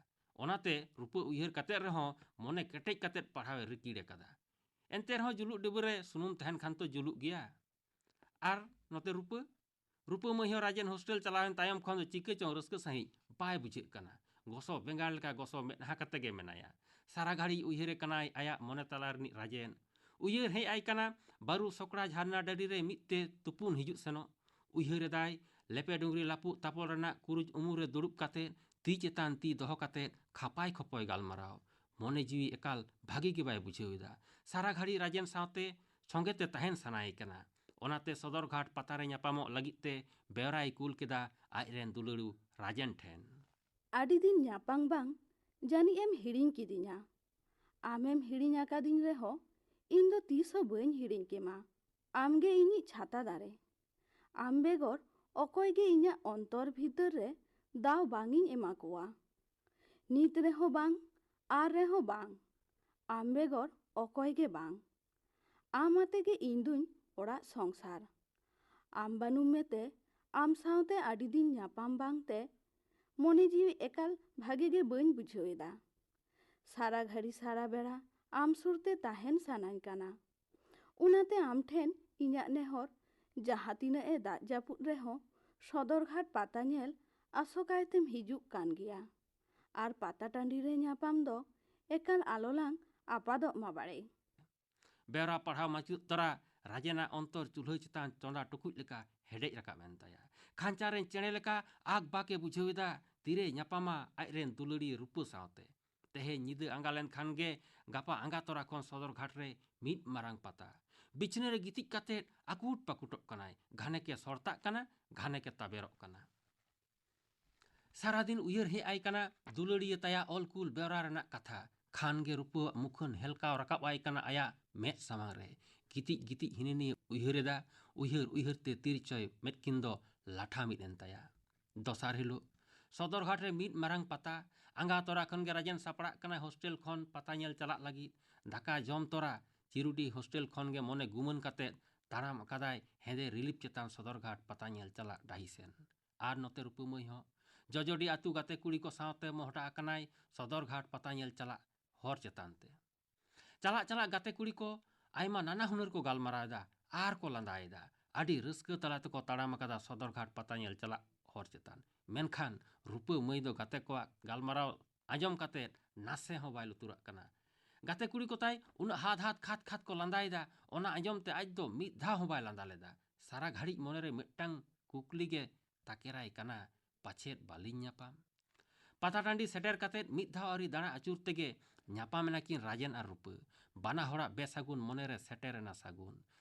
ᱚᱱᱟᱛᱮ ᱨᱩᱯᱟᱹ ᱩᱭᱦᱟᱹᱨ ᱠᱟᱛᱮ ᱨᱮᱦᱚᱸ ᱢᱚᱱᱮ ᱠᱮᱴᱮᱡ ᱠᱟᱛᱮ ᱯᱟᱲᱦᱟᱣ ᱮ ᱨᱤᱠᱤᱲ ᱟᱠᱟᱫᱟ᱾ ᱮᱱᱛᱮ ᱨᱮᱦᱚᱸ ᱡᱩᱞᱩᱜ ᱰᱤᱵᱟᱹ ᱨᱮ ᱥᱩᱱᱩᱢ ᱛᱟᱦᱮᱱ ᱠᱷᱟᱱ ᱛᱚ ᱡᱩᱞᱩᱜ ᱜᱮᱭᱟ᱾ ᱟᱨ ᱱᱚᱛᱮ ᱨᱩᱯᱟᱹ, ᱨᱩᱯᱟᱹ ᱢᱟᱹᱭ ᱦᱚᱸ ᱨᱟᱡᱮᱱ ᱦᱳᱥᱴᱮᱞ ᱪᱟᱞᱟᱣᱮᱱ ᱛᱟᱭᱚᱢ ᱠᱷᱚᱱ ᱫᱚ ᱪᱤᱠᱟᱹ ᱪᱚᱝ ᱨᱟᱹᱥᱠᱟᱹ ᱥᱟᱺᱦᱤᱡ ᱵᱟᱭ ᱵᱩᱡᱷᱟᱹᱜ ᱠᱟᱱᱟ᱾ ᱜᱚᱥᱚ ᱵᱮᱸᱜᱟᱲ ᱞᱮᱠᱟ ᱜᱚᱥᱚ ᱢᱮᱫᱦᱟ ᱠᱟᱛᱮ ᱜᱮ ᱢᱮᱱᱟᱭᱟ᱾ ᱥᱟᱨᱟ ᱜᱷᱟᱹᱲᱤᱡ ᱩᱭᱦᱟᱹᱨᱮ ᱠᱟᱱᱟᱭ ᱟᱭᱟᱜ ᱢᱚᱱᱮ ᱛᱟᱞᱟ ᱨᱤᱱᱤᱡ ᱨᱟᱡᱮᱱ᱾ ᱩᱭᱦᱟᱹᱨ ᱦᱮᱡ ᱟᱭ ᱠᱟᱱᱟ ᱵᱟᱹᱨᱩ ᱥᱚᱠᱲᱟ ᱡᱷᱟᱨᱱᱟ ᱰᱟᱹᱰᱤ ᱨᱮ ᱢᱤᱫ ᱛᱮ ᱛᱩᱯᱩᱱ ᱦᱤᱡᱩᱜ ᱥᱮᱱᱚᱜ᱾ ᱩᱭᱦᱟᱹᱨ ᱮᱫᱟᱭ ᱞᱮᱯᱮ ᱰᱩᱝᱨᱤ ᱞᱟᱹᱯᱩᱜ ᱛᱟᱯᱚᱞ ᱨᱮᱱᱟᱜ ᱠᱩᱨᱩᱡ ᱩᱢᱩᱞ ᱨᱮ ᱫᱩᱲᱩᱵ ᱠᱟᱛᱮ ᱛᱤ ᱪᱮᱛᱟᱱ ᱛᱤ ᱫᱚᱦᱚ ᱠᱟᱛᱮ ᱠᱷᱟᱯᱟᱭ ᱠᱷᱚᱯᱚᱭ ᱜᱟᱞᱢᱟᱨᱟᱣ᱾ ᱢᱚᱱᱮ ᱡᱤᱣᱤ ᱮᱠᱟᱞ ᱵᱷᱟᱹᱜᱤ ᱜᱮ ᱵᱟᱭ ᱵᱩᱡᱷᱟᱹᱣ ᱮᱫᱟ᱾ ᱥᱟᱨᱟ ᱜᱷᱟᱹᱲᱤ ᱨᱟᱡᱮᱱ ᱥᱟᱶᱛᱮ ᱥᱚᱸᱜᱮ ᱛᱮ ᱛᱟᱦᱮᱱ ᱥᱟᱱᱟᱭᱮ ᱠᱟᱱᱟ᱾ ᱚᱱᱟᱛᱮ ᱥᱚᱫᱚᱨ ᱜᱷᱟᱴ ᱯᱟᱛᱟ ᱨᱮ ᱧᱟᱯᱟᱢᱚᱜ ᱞᱟᱹᱜᱤᱫ ᱛᱮ ᱵᱮᱣᱨᱟᱭ ᱠᱩᱞ ᱠᱮᱫᱟ ᱟᱡᱨᱮᱱ ᱫᱩᱞᱟᱹᱲᱩ ᱨᱟᱡᱮᱱ ᱴᱷᱮᱱ᱾ ᱟᱹᱰᱤ ᱫᱤᱱ ᱧᱟᱯᱟᱢ ᱵᱟᱝ, ᱡᱟᱹᱱᱤᱡ ᱮᱢ ᱦᱤᱲᱤᱧ ᱠᱤᱫᱤᱧᱟ᱾ ᱟᱢᱮᱢ ᱦᱤᱲᱤᱧ ᱟᱠᱟᱫᱤᱧ ᱨᱮᱦᱚᱸ, ᱤᱧ ᱫᱚ ᱛᱤᱥ ᱦᱚᱸ ᱵᱟᱹᱧ ᱦᱤᱲᱤᱧ ᱠᱮᱢᱟ᱾ ᱟᱢᱜᱮ ᱤᱧᱤᱡ ᱪᱷᱟᱛᱟ ᱫᱟᱨᱮ᱾ ᱟᱢ ᱵᱮᱜᱚᱨ ᱚᱠᱚᱭ ᱜᱮ ᱤᱧᱟᱹᱜ ᱚᱱᱛᱚᱨ ᱵᱷᱤᱛᱟᱹᱨ ᱨᱮ ᱫᱟᱣ ᱵᱟᱝ ᱤᱧ ᱮᱢᱟ ᱠᱚᱣᱟ᱾ ᱱᱤᱛ ᱨᱮᱦᱚᱸ ᱵᱟᱝ, ᱟᱨ ᱨᱮᱦᱚᱸ ᱵᱟᱝ᱾ ᱟᱢ ᱵᱮᱜᱚᱨ ᱚᱠᱚᱭ ᱜᱮ ᱵᱟᱝ᱾ ᱟᱢ ᱟᱛᱮ ᱜᱮ ᱤᱧ ᱫᱩᱧ ᱚᱲᱟᱜ ᱥᱚᱝᱥᱟᱨ᱾ ᱟᱢ ᱵᱟᱹᱱᱩᱢ ᱢᱮᱛᱮ ᱟᱢ ᱥᱟᱶᱛᱮ ᱟᱹᱰᱤ ᱫᱤᱱ ᱧᱟᱯᱟᱢ ᱵᱟᱝᱛᱮ ᱢᱚᱱᱮ ᱡᱤᱣᱤ ᱮᱠᱟᱞ ᱵᱷᱟᱜᱮ ᱜᱮ ᱵᱟᱹᱧ ᱵᱩᱡᱷᱟᱹᱣ ᱮᱫᱟ᱾ ᱥᱟᱨᱟ ᱜᱷᱟᱹᱲᱤ ᱥᱟᱨᱟ ᱵᱮᱲᱟ ᱟᱢ ᱥᱩᱨᱛᱮ ᱛᱟᱦᱮᱱ ᱥᱟᱱᱟᱧ ᱠᱟᱱᱟ᱾ ᱚᱱᱟᱛᱮ ᱟᱢ ᱴᱷᱮᱱ ᱤᱧᱟᱹᱜ ᱱᱮᱦᱚᱨ, ᱡᱟᱦᱟᱸ ᱛᱤᱱᱟᱹᱜ ᱮ ᱫᱟᱜ ᱡᱟᱹᱯᱩᱫ ᱨᱮᱦᱚᱸ ᱥᱚᱫᱚᱨᱜᱷᱟᱴ ᱯᱟᱛᱟ ᱧᱮᱞ ᱟᱥᱚᱠᱟᱭᱛᱮᱢ ᱦᱤᱡᱩᱜ ᱠᱟᱱ ᱜᱮᱭᱟ᱾ ᱟᱨ ᱯᱟᱛᱟ ᱴᱟᱺᱰᱤ ᱨᱮ ᱧᱟᱯᱟᱢ ᱫᱚ ᱮᱠᱟᱞ ᱟᱞᱚᱞᱟᱝ ᱟᱯᱟᱫᱚᱜ ᱢᱟ ᱵᱟᱲᱮ᱾ ᱵᱮᱣᱨᱟ ᱯᱟᱲᱦᱟᱣ ᱢᱟᱹᱪᱩᱫ ᱛᱚᱨᱟ ᱨᱟᱡᱮᱱᱟᱜ ᱚᱱᱛᱚᱨ ᱪᱩᱞᱦᱟᱹ ᱪᱮᱛᱟᱱ ᱪᱚᱸᱫᱟ ᱴᱩᱠᱩᱡ ᱞᱮᱠᱟ ᱦᱮᱰᱮᱡ ᱨᱟᱠᱟᱵ ᱮᱱ ᱛᱟᱭᱟ᱾ ᱠᱷᱟᱧᱪᱟ ᱨᱮᱱ ᱪᱮᱬᱮ ᱞᱮᱠᱟ ᱟᱠ ᱵᱟᱠ ᱮ ᱵᱩᱡᱷᱟᱹᱣ ᱮᱫᱟ, ᱛᱤᱨᱮᱭ ᱧᱟᱯᱟᱢᱟ ᱟᱡᱨᱮᱱ ᱫᱩᱞᱟᱹᱲᱤᱭᱟᱹ ᱨᱩᱯᱟᱹ ᱥᱟᱶᱛᱮ᱾ ᱛᱮᱦᱮᱧ ᱧᱤᱫᱟᱹ ᱟᱸᱜᱟ ᱞᱮᱱᱠᱷᱟᱱ ᱜᱮ ᱜᱟᱯᱟ ᱟᱸᱜᱟ ᱛᱚᱨᱟ ᱠᱷᱚᱱ ᱥᱚᱫᱚᱨ ᱜᱷᱟᱴ ᱨᱮ ᱢᱤᱫ ᱢᱟᱨᱟᱝ ᱯᱟᱛᱟ᱾ ᱵᱤᱪᱷᱱᱟᱹ ᱨᱮ ᱜᱤᱛᱤᱡ ᱠᱟᱛᱮ ᱟᱹᱠᱩᱴ ᱯᱟᱹᱠᱩᱴᱚᱜ ᱠᱟᱱᱟᱭ, ᱜᱷᱟᱱᱮ ᱠᱮ ᱥᱚᱨᱛᱟᱜ ᱠᱟᱱᱟ, ᱜᱷᱟᱱᱮ ᱠᱮ ᱛᱟᱵᱮᱨᱚᱜ ᱠᱟᱱᱟ᱾ ᱥᱟᱨᱟᱫᱤᱱ ᱩᱭᱦᱟᱹᱨ ᱦᱮᱡ ᱟᱭ ᱠᱟᱱᱟ ᱫᱩᱞᱟᱹᱲᱤᱭᱟᱹ ᱛᱟᱭᱟ ᱚᱞ ᱠᱩᱞ ᱵᱮᱣᱨᱟ ᱨᱮᱱᱟᱜ ᱠᱟᱛᱷᱟ᱾ ᱠᱷᱟᱱ ᱜᱮ ᱨᱩᱯᱟᱹᱣᱟᱜ ᱢᱩᱠᱷᱟᱹᱱ ᱦᱮᱞᱠᱟᱣ ᱨᱟᱠᱟᱵ ᱟᱭ ᱠᱟᱱᱟ ᱟᱭᱟᱜ ᱢᱮᱫ ᱥᱟᱢᱟᱝ ᱨᱮ᱾ ᱜᱤᱛᱤᱡ ᱜᱤᱛᱤᱡ ᱦᱤᱱᱟᱹ ᱱᱤᱭᱟᱹ ᱩᱭᱦᱟᱹᱨ ᱮᱫᱟ᱾ ᱩᱭᱦᱟᱹᱨ ᱩᱭᱦᱟᱹᱨ ᱛᱮ ᱛᱤᱨᱪᱚᱭ ᱢᱮᱫ ᱠᱤᱱ ᱫᱚ ᱞᱟᱴᱷᱟ ᱢᱤᱫ ᱮᱱ ᱛᱟᱭᱟ᱾ ᱫᱚᱥᱟᱨ ᱦᱤᱞᱳᱜ ᱥᱚᱫᱚᱨ ᱜᱷᱟᱴ ᱨᱮ ᱢᱤᱫ ᱢᱟᱨᱟᱝ ᱯᱟᱛᱟ᱾ ᱟᱸᱜᱟ ᱛᱚᱨᱟ ᱠᱷᱚᱱ ᱜᱮ ᱨᱟᱡᱮᱱ ᱥᱟᱯᱲᱟᱜ ᱠᱟᱱᱟᱭ ᱦᱳᱥᱴᱮᱞ ᱠᱷᱚᱱ ᱯᱟᱛᱟ ᱧᱮᱞ ᱪᱟᱞᱟᱜ ᱞᱟᱹᱜᱤᱫ᱾ ᱫᱟᱠᱟ ᱡᱚᱢ ᱛᱚᱨᱟ ᱪᱤᱨᱩᱰᱤ ᱦᱳᱥᱴᱮᱞ ᱠᱷᱚᱱ ᱜᱮ ᱢᱚᱱᱮ ᱜᱩᱢᱟᱹᱱ ᱠᱟᱛᱮ ᱛᱟᱲᱟᱢ ᱟᱠᱟᱫᱟᱭ ᱦᱮᱸᱫᱮ ᱨᱤᱞᱤᱯ ᱪᱮᱛᱟᱱ ᱥᱚᱫᱚᱨ ᱜᱷᱟᱴ ᱯᱟᱛᱟ ᱧᱮᱞ ᱪᱟᱞᱟᱜ ᱰᱟᱹᱦᱤ ᱥᱮᱱ᱾ ᱟᱨ ᱱᱚᱛᱮ ᱨᱩᱯᱟᱹ ᱢᱟᱹᱭ ᱦᱚᱸ ᱡᱚᱡᱚᱰᱤ ᱟᱹᱛᱩ ᱜᱟᱛᱮ ᱠᱩᱲᱤ ᱠᱚ ᱥᱟᱶᱛᱮ ᱢᱚᱦᱰᱟ ᱟᱠᱟᱱᱟᱭ ᱥᱚᱫᱚᱨ ᱜᱷᱟᱴ ᱯᱟᱛᱟ ᱧᱮᱞ ᱪᱟᱞᱟᱜ ᱦᱚᱨ ᱪᱮᱛᱟᱱ ᱛᱮ᱾ ᱪᱟᱞᱟᱜ ᱪᱟᱞᱟᱜ ᱜᱟᱛᱮ ᱠᱩᱲᱤ ᱠᱚ ᱟᱭᱢᱟ ᱱᱟᱱᱟ ᱦᱩᱱᱟᱹᱨ ᱠᱚ ᱜᱟᱞᱢᱟᱨᱟᱣ ᱮᱫᱟ ᱟᱨ ᱠᱚ ᱞᱟᱸᱫᱟᱭᱮᱫᱟ᱾ ᱟᱹᱰᱤ ᱨᱟᱹᱥᱠᱟᱹ ᱛᱟᱞᱟ ᱛᱮᱠᱚ ᱛᱟᱲᱟᱢ ᱟᱠᱟᱫᱟ ᱥᱚᱫᱚᱨ ᱜᱷᱟᱴ ᱯᱟᱛᱟ ᱧᱮᱞ ᱪᱟᱞᱟᱜ ᱦᱚᱨ ᱪᱮᱛᱟᱱ᱾ ᱢᱮᱱᱠᱷᱟᱱ ᱨᱩᱯᱟᱹ ᱢᱟᱹᱭ ᱫᱚ ᱜᱟᱛᱮ ᱠᱚᱣᱟᱜ ᱜᱟᱞᱢᱟᱨᱟᱣ ᱟᱸᱡᱚᱢ ᱠᱟᱛᱮ ᱱᱟᱥᱮ ᱦᱚᱸ ᱵᱟᱭ ᱞᱩᱛᱩᱨᱟᱜ ᱠᱟᱱᱟ᱾ ᱜᱟᱛᱮ ᱠᱩᱲᱤ ᱠᱚ ᱛᱟᱭ ᱩᱱᱟᱹᱜ ᱦᱟᱫ ᱦᱟᱫ ᱠᱷᱟᱫ ᱠᱷᱟᱫ ᱠᱚ ᱞᱟᱸᱫᱟᱭᱮᱫᱟ, ᱚᱱᱟ ᱟᱸᱡᱚᱢ ᱛᱮ ᱟᱡ ᱫᱚ ᱢᱤᱫ ᱫᱷᱟᱣ ᱦᱚᱸ ᱵᱟᱭ ᱞᱟᱸᱫᱟ ᱞᱮᱫᱟ᱾ ᱥᱟᱨᱟ ᱜᱷᱟᱹᱲᱤᱡ ᱢᱚᱱᱮᱨᱮ ᱢᱤᱫᱴᱟᱝ ᱠᱩᱠᱞᱤ ᱜᱮ ᱛᱟᱠᱮᱨᱟᱭ ᱠᱟᱱᱟ, ᱯᱟᱪᱷᱮᱫ ᱵᱟᱹᱞᱤᱧ ᱧᱟᱯᱟᱢ? ᱯᱟᱛᱟ ᱴᱟᱺᱰᱤ ᱥᱮᱴᱮᱨ ᱠᱟᱛᱮ ᱢᱤᱫ ᱫᱷᱟᱣ ᱟᱹᱣᱨᱤ ᱫᱟᱬᱟ ᱟᱹᱪᱩᱨ ᱛᱮᱜᱮ ᱧᱟᱯᱟᱢ ᱮᱱᱟ ᱠᱤᱱ ᱨᱟᱡᱮᱱ ᱟᱨ ᱨᱩᱯᱟᱹ᱾ ᱵᱟᱱᱟ ᱦᱚᱲᱟᱜ ᱵᱮᱥᱟᱹᱜᱩᱱ ᱢᱚᱱᱮᱨᱮ ᱥᱮᱴᱮᱨ ᱮᱱᱟ ᱥᱟᱹᱜᱩᱱ᱾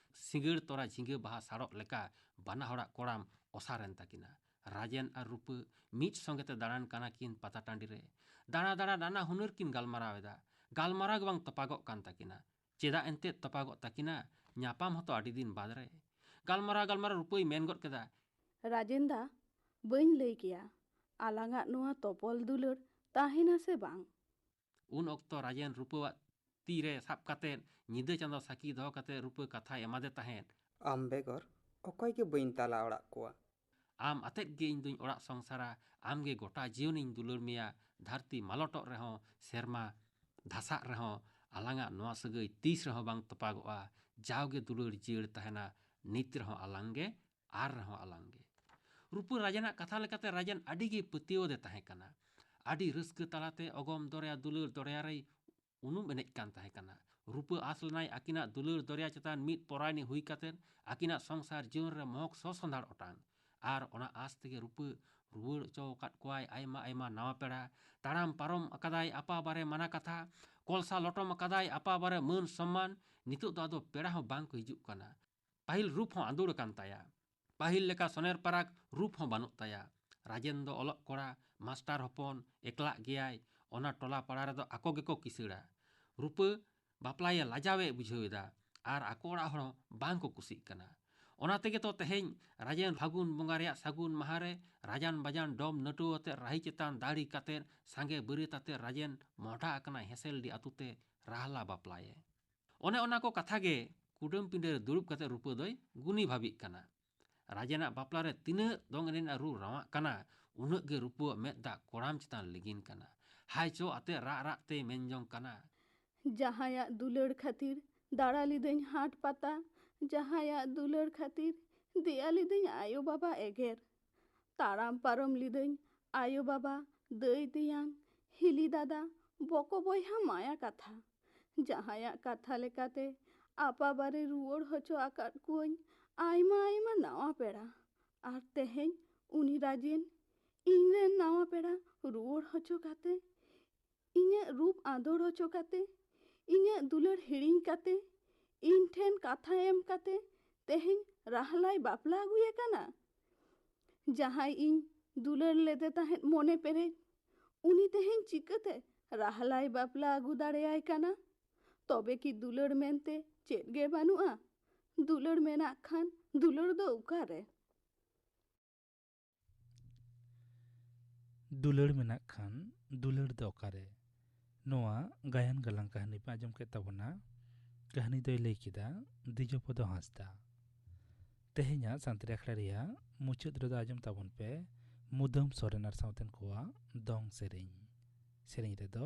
ᱥᱤᱸᱜᱟᱹᱲ ᱛᱚᱨᱟ ᱡᱷᱤᱸᱜᱟᱹ ᱵᱟᱦᱟ ᱥᱟᱲᱚᱜ ᱞᱮᱠᱟ ᱵᱟᱱᱟ ᱦᱚᱲᱟᱜ ᱠᱚᱲᱟᱢ ᱚᱥᱟᱨ ᱮᱱ ᱛᱟᱹᱠᱤᱱᱟ᱾ ᱨᱟᱡᱮᱱ ᱟᱨ ᱨᱩᱯᱟᱹ ᱢᱤᱫ ᱥᱚᱸᱜᱮ ᱛᱮ ᱫᱟᱬᱟᱱ ᱠᱟᱱᱟ ᱠᱤᱱ ᱯᱟᱛᱟ ᱴᱟᱺᱰᱤ ᱨᱮ᱾ ᱫᱟᱬᱟ ᱫᱟᱬᱟ ᱱᱟᱱᱟ ᱦᱩᱱᱟᱹᱨ ᱠᱤᱱ ᱜᱟᱞᱢᱟᱨᱟᱣ ᱮᱫᱟ᱾ ᱜᱟᱞᱢᱟᱨᱟᱣ ᱜᱮ ᱵᱟᱝ ᱛᱚᱯᱟᱜᱚᱜ ᱠᱟᱱ ᱛᱟᱹᱠᱤᱱᱟ᱾ ᱪᱮᱫᱟᱜ ᱮᱱᱛᱮᱫ ᱛᱚᱯᱟᱜᱚᱜ ᱛᱟᱹᱠᱤᱱᱟ? ᱧᱟᱯᱟᱢ ᱦᱚᱸᱛᱚ ᱟᱹᱰᱤ ᱫᱤᱱ ᱵᱟᱫᱽ ᱨᱮ᱾ ᱜᱟᱞᱢᱟᱨᱟᱣ ᱜᱟᱞᱢᱟᱨᱟᱣ ᱨᱩᱯᱟᱹᱭ ᱢᱮᱱ ᱜᱚᱫ ᱠᱮᱫᱟ, ᱨᱟᱡᱮᱱ ᱫᱟ, ᱵᱟᱹᱧ ᱞᱟᱹᱭ ᱠᱮᱭᱟ᱾ ᱟᱞᱟᱝᱟᱜ ᱱᱚᱣᱟ ᱛᱚᱯᱚᱞ ᱫᱩᱞᱟᱹᱲ ᱛᱟᱦᱮᱱᱟ ᱥᱮ ᱵᱟᱝ? ᱩᱱ ᱚᱠᱛᱚ ᱨᱟᱡᱮᱱ ᱨᱩᱯᱟᱹᱣᱟᱜ ᱛᱤ ᱨᱮ ᱥᱟᱵ ᱠᱟᱛᱮᱫ ᱧᱤᱫᱟᱹ ᱪᱟᱸᱫᱚ ᱥᱟᱹᱠᱷᱤ ᱫᱚᱦᱚ ᱠᱟᱛᱮᱫ ᱨᱩᱯᱟᱹ ᱠᱟᱛᱷᱟᱭ ᱮᱢᱟᱫᱮ ᱛᱟᱦᱮᱸᱫ᱾ ᱟᱢ ᱵᱮᱜᱚᱨ ᱚᱠᱚᱭ ᱜᱮ ᱵᱟᱹᱧ ᱛᱟᱞᱟ ᱚᱲᱟᱜ ᱠᱚᱣᱟ᱾ ᱟᱢ ᱟᱛᱮᱫ ᱜᱮ ᱤᱧ ᱫᱩᱧ ᱚᱲᱟᱜ ᱥᱚᱝᱥᱟᱨᱟ, ᱟᱢ ᱜᱮ ᱜᱚᱴᱟ ᱡᱤᱭᱚᱱᱤᱧ ᱫᱩᱞᱟᱹᱲ ᱢᱮᱭᱟ᱾ ᱫᱷᱟᱹᱨᱛᱤ ᱢᱟᱞᱚᱴᱚᱜ ᱨᱮᱦᱚᱸ, ᱥᱮᱨᱢᱟ ᱫᱷᱟᱥᱟᱜ ᱨᱮᱦᱚᱸ, ᱟᱞᱟᱝᱟᱜ ᱱᱚᱣᱟ ᱥᱟᱹᱜᱟᱹᱭ ᱛᱤᱥ ᱨᱮᱦᱚᱸ ᱵᱟᱝ ᱛᱚᱯᱟᱜᱚᱜᱼᱟ᱾ ᱡᱟᱣᱜᱮ ᱫᱩᱞᱟᱹᱲ ᱡᱤᱭᱟᱹᱲ ᱛᱟᱦᱮᱱᱟ, ᱱᱤᱛ ᱨᱮᱦᱚᱸ ᱟᱞᱟᱝ ᱜᱮ, ᱟᱨ ᱨᱮᱦᱚᱸ ᱟᱞᱟᱝ ᱜᱮ᱾ ᱨᱩᱯᱟᱹ ᱨᱟᱡᱮᱱᱟᱜ ᱠᱟᱛᱷᱟ ᱞᱮᱠᱟᱛᱮ ᱨᱟᱡᱮᱱ ᱟᱹᱰᱤ ᱜᱮ ᱯᱟᱹᱛᱭᱟᱹᱣ ᱟᱫᱮ ᱛᱟᱦᱮᱸ ᱠᱟᱱᱟ᱾ ᱟᱹᱰᱤ ᱨᱟᱹᱥᱠᱟᱹ ᱛᱟᱞᱟᱛᱮ ᱚᱜᱚᱢ ᱫᱚᱨᱭᱟ ᱫᱩᱞᱟᱹᱲ ᱫᱚᱨᱭᱟ ᱨᱮᱭ ᱩᱱᱩᱢ ᱮᱱᱮᱡ ᱠᱟᱱ ᱛᱟᱦᱮᱸ ᱠᱟᱱᱟ᱾ ᱨᱩᱯᱟᱹ ᱟᱸᱥ ᱞᱮᱱᱟᱭ ᱟᱹᱠᱤᱱᱟᱜ ᱫᱩᱞᱟᱹᱲ ᱫᱚᱨᱭᱟ ᱪᱮᱛᱟᱱ ᱢᱤᱫ ᱯᱚᱨᱟᱭᱱᱤ ᱦᱩᱭ ᱠᱟᱛᱮᱫ ᱟᱹᱠᱤᱱᱟᱜ ᱥᱚᱝᱥᱟᱨ ᱡᱤᱭᱚᱱ ᱨᱮ ᱢᱚᱦᱚᱠ ᱥᱚ ᱥᱚᱸᱫᱷᱟᱲ ᱚᱴᱟᱝ᱾ ᱟᱨ ᱚᱱᱟ ᱟᱸᱥ ᱛᱮᱜᱮ ᱨᱩᱯᱟᱹ ᱨᱩᱣᱟᱹᱲ ᱦᱚᱪᱚ ᱟᱠᱟᱫ ᱠᱚᱣᱟᱭ ᱟᱭᱢᱟ ᱟᱭᱢᱟ ᱱᱟᱣᱟ ᱯᱮᱲᱟ᱾ ᱛᱟᱲᱟᱢ ᱯᱟᱨᱚᱢ ᱟᱠᱟᱫᱟᱭ ᱟᱯᱟ ᱵᱟᱨᱮ ᱢᱟᱱᱟ ᱠᱟᱛᱷᱟ, ᱠᱚᱞᱥᱟ ᱞᱚᱴᱚᱢ ᱟᱠᱟᱫᱟᱭ ᱟᱯᱟ ᱵᱟᱨᱮ ᱢᱟᱹᱱ ᱥᱚᱢᱢᱟᱱ᱾ ᱱᱤᱛᱚᱜ ᱫᱚ ᱟᱫᱚ ᱯᱮᱲᱟ ᱦᱚᱸ ᱵᱟᱝ ᱠᱚ ᱦᱤᱡᱩᱜ ᱠᱟᱱᱟ᱾ ᱯᱟᱹᱦᱤᱞ ᱨᱩᱯ ᱦᱚᱸ ᱟᱸᱫᱳᱲ ᱟᱠᱟᱱ ᱛᱟᱭᱟ᱾ ᱯᱟᱹᱦᱤᱞ ᱞᱮᱠᱟ ᱥᱚᱱᱮᱨ ᱯᱟᱨᱟᱜᱽ ᱨᱩᱯ ᱦᱚᱸ ᱵᱟᱹᱱᱩᱜ ᱛᱟᱭᱟ᱾ ᱨᱟᱡᱮᱱ ᱫᱚ ᱚᱞᱚᱜ ᱠᱚᱲᱟ, ᱢᱟᱥᱴᱟᱨ ᱦᱚᱯᱚᱱ, ᱮᱠᱞᱟᱜ ᱜᱮᱭᱟᱭ᱾ ᱚᱱᱟ ᱴᱚᱞᱟ ᱯᱟᱲᱟ ᱨᱮᱫᱚ ᱟᱠᱚ ᱜᱮᱠᱚ ᱠᱤᱥᱟᱹᱲᱟ᱾ ᱨᱩᱯᱟᱹ ᱵᱟᱯᱞᱟᱭᱮ ᱞᱟᱡᱟᱣᱮ ᱵᱩᱡᱷᱟᱹᱣ ᱮᱫᱟ ᱟᱨ ᱟᱠᱚ ᱚᱲᱟᱜ ᱦᱚᱲ ᱦᱚᱸ ᱵᱟᱝ ᱠᱚ ᱠᱩᱥᱤᱜ ᱠᱟᱱᱟ᱾ ᱚᱱᱟ ᱛᱮᱜᱮ ᱛᱚ ᱛᱮᱦᱮᱧ ᱨᱟᱡᱮᱱ ᱯᱷᱟᱹᱜᱩᱱ ᱵᱚᱸᱜᱟ ᱨᱮᱭᱟᱜ ᱥᱟᱹᱜᱩᱱ ᱢᱟᱦᱟ ᱨᱮ ᱨᱟᱡᱟᱱ ᱵᱟᱡᱟᱱ ᱰᱚᱢ ᱱᱟᱹᱴᱩᱣᱟᱹ ᱟᱛᱮ ᱨᱟᱦᱤ ᱪᱮᱛᱟᱱ ᱫᱟᱲᱦᱤ ᱠᱟᱛᱮ ᱥᱟᱸᱜᱮ ᱵᱟᱹᱨᱭᱟᱹᱛ ᱟᱛᱮ ᱨᱟᱡᱮᱱ ᱢᱚᱦᱰᱟ ᱟᱠᱟᱱᱟᱭ ᱦᱮᱸᱥᱮᱞᱰᱤ ᱟᱹᱛᱩ ᱛᱮ ᱨᱟᱦᱞᱟ ᱵᱟᱯᱞᱟᱭᱮ᱾ ᱚᱱᱮ ᱚᱱᱟ ᱠᱚ ᱠᱟᱛᱷᱟ ᱜᱮ ᱠᱩᱰᱟᱹᱢ ᱯᱤᱸᱰᱟᱹ ᱨᱮ ᱫᱩᱲᱩᱵ ᱠᱟᱛᱮ ᱨᱩᱯᱟᱹ ᱫᱚᱭ ᱜᱩᱱᱤ ᱵᱷᱟᱵᱤᱜ ᱠᱟᱱᱟ᱾ ᱨᱟᱡᱮᱱᱟᱜ ᱵᱟᱯᱞᱟ ᱨᱮ ᱛᱤᱱᱟᱹᱜ ᱫᱚᱝ ᱮᱱᱮᱡ ᱨᱮᱱᱟᱜ ᱨᱩ ᱨᱟᱣᱟᱜ ᱠᱟᱱᱟ, ᱩᱱᱟᱹᱜ ᱜᱮ ᱨᱩᱯᱟᱹᱣᱟᱜ ᱢᱮᱫ ᱫᱟᱜ ᱠᱚᱲᱟᱢ ᱪᱮᱛᱟᱱ ᱞᱤᱸᱜᱤᱱ ᱠᱟᱱᱟ᱾ ᱦᱟᱭ ᱪᱚ ᱟᱛᱮ ᱨᱟᱜ ᱨᱟᱜ ᱛᱮᱭ ᱢᱮᱱ ᱡᱚᱝ ᱠᱟᱱᱟ᱾ ᱡᱟᱦᱟᱸᱭᱟᱜ ᱫᱩᱞᱟᱹᱲ ᱠᱷᱟᱹᱛᱤᱨ ᱫᱟᱬᱟ ᱞᱤᱫᱟᱹᱧ ᱦᱟᱴ ᱯᱟᱛᱟ, ᱡᱟᱦᱟᱸᱭᱟᱜ ᱫᱩᱞᱟᱹᱲ ᱠᱷᱟᱹᱛᱤᱨ ᱫᱮᱭᱟ ᱞᱤᱫᱟᱹᱧ ᱟᱭᱳ ᱵᱟᱵᱟ ᱮᱜᱮᱨ, ᱛᱟᱲᱟᱢ ᱯᱟᱨᱚᱢ ᱞᱤᱫᱟᱹᱧ ᱟᱭᱳ ᱵᱟᱵᱟ, ᱫᱟᱹᱭ ᱛᱮᱭᱟᱝ, ᱦᱤᱞᱤ ᱫᱟᱫᱟ, ᱵᱚᱠᱚ ᱵᱚᱭᱦᱟ ᱢᱟᱭᱟ ᱠᱟᱛᱷᱟ᱾ ᱡᱟᱦᱟᱸᱭᱟᱜ ᱠᱟᱛᱷᱟ ᱞᱮᱠᱟᱛᱮ ᱟᱯᱟ ᱵᱟᱨᱮ ᱨᱩᱣᱟᱹᱲ ᱦᱚᱪᱚ ᱟᱠᱟᱫ ᱠᱚᱣᱟᱹᱧ ᱟᱭᱢᱟ ᱟᱭᱢᱟ ᱱᱟᱣᱟ ᱯᱮᱲᱟ᱾ ᱟᱨ ᱛᱮᱦᱮᱧ ᱩᱱᱤ ᱨᱟᱡᱮᱱ ᱤᱧ ᱨᱮᱱ ᱱᱟᱣᱟ ᱯᱮᱲᱟ ᱨᱩᱣᱟᱹᱲ ᱦᱚᱪᱚ ᱠᱟᱛᱮ, ᱤᱧᱟᱹᱜ ᱨᱩᱯ ᱟᱸᱫᱳᱲ ᱦᱚᱪᱚ ᱠᱟᱛᱮ, ᱤᱧᱟᱹᱜ ᱫᱩᱞᱟᱹᱲ ᱦᱤᱲᱤᱧ ᱠᱟᱛᱮ, ᱤᱧ ᱴᱷᱮᱱ ᱠᱟᱛᱷᱟ ᱮᱢ ᱠᱟᱛᱮ ᱛᱮᱦᱮᱧ ᱨᱟᱦᱞᱟᱭ ᱵᱟᱯᱞᱟ ᱟᱹᱜᱩᱭᱮ ᱠᱟᱱᱟ᱾ ᱡᱟᱦᱟᱸᱭ ᱤᱧ ᱫᱩᱞᱟᱹᱲ ᱞᱮᱫᱮ ᱛᱟᱦᱮᱸᱫ ᱢᱚᱱᱮ ᱯᱮᱨᱮᱡ, ᱩᱱᱤ ᱛᱮᱦᱮᱧ ᱪᱤᱠᱟᱹᱛᱮ ᱨᱟᱦᱞᱟᱭ ᱵᱟᱯᱞᱟ ᱟᱹᱜᱩ ᱫᱟᱲᱮᱭᱟᱭ ᱠᱟᱱᱟ? ᱛᱚᱵᱮ ᱠᱤ ᱫᱩᱞᱟᱹᱲ ᱢᱮᱱᱛᱮ ᱪᱮᱫ ᱜᱮ ᱵᱟᱹᱱᱩᱜᱼᱟ? ᱫᱩᱞᱟᱹᱲ ᱢᱮᱱᱟᱜ ᱠᱷᱟᱱ ᱫᱩᱞᱟᱹᱲ ᱫᱚ ᱚᱠᱟᱨᱮ? ᱫᱩᱞᱟᱹᱲ ᱢᱮᱱᱟᱜ ᱠᱷᱟᱱ ᱫᱩᱞᱟᱹᱲ ᱫᱚ ᱚᱠᱟᱨᱮ? ᱱᱚᱣᱟ ᱜᱟᱭᱟᱱ ᱜᱟᱞᱟᱝ ᱠᱟᱹᱦᱱᱤ ᱯᱮ ᱟᱸᱡᱚᱢ ᱠᱮᱫ ᱛᱟᱵᱚᱱᱟ᱾ ᱠᱟᱹᱦᱱᱤ ᱫᱚᱭ ᱞᱟᱹᱭ ᱠᱮᱫᱟ ᱫᱤᱡᱚᱯᱚᱫᱚ ᱦᱟᱸᱥᱫᱟ᱾ ᱛᱮᱦᱮᱧᱟᱜ ᱥᱟᱱᱛᱟᱲᱤ ᱟᱠᱷᱲᱟ ᱨᱮᱭᱟᱜ ᱢᱩᱪᱟᱹᱫ ᱨᱮᱫᱚ ᱟᱸᱡᱚᱢ ᱛᱟᱵᱚᱱ ᱯᱮ ᱢᱩᱫᱟᱹᱢ ᱥᱚᱨᱮᱱ ᱟᱨ ᱥᱟᱶᱛᱮᱱ ᱠᱚᱣᱟᱜ ᱫᱚᱝ ᱥᱮᱨᱮᱧ᱾ ᱥᱮᱨᱮᱧ ᱨᱮᱫᱚ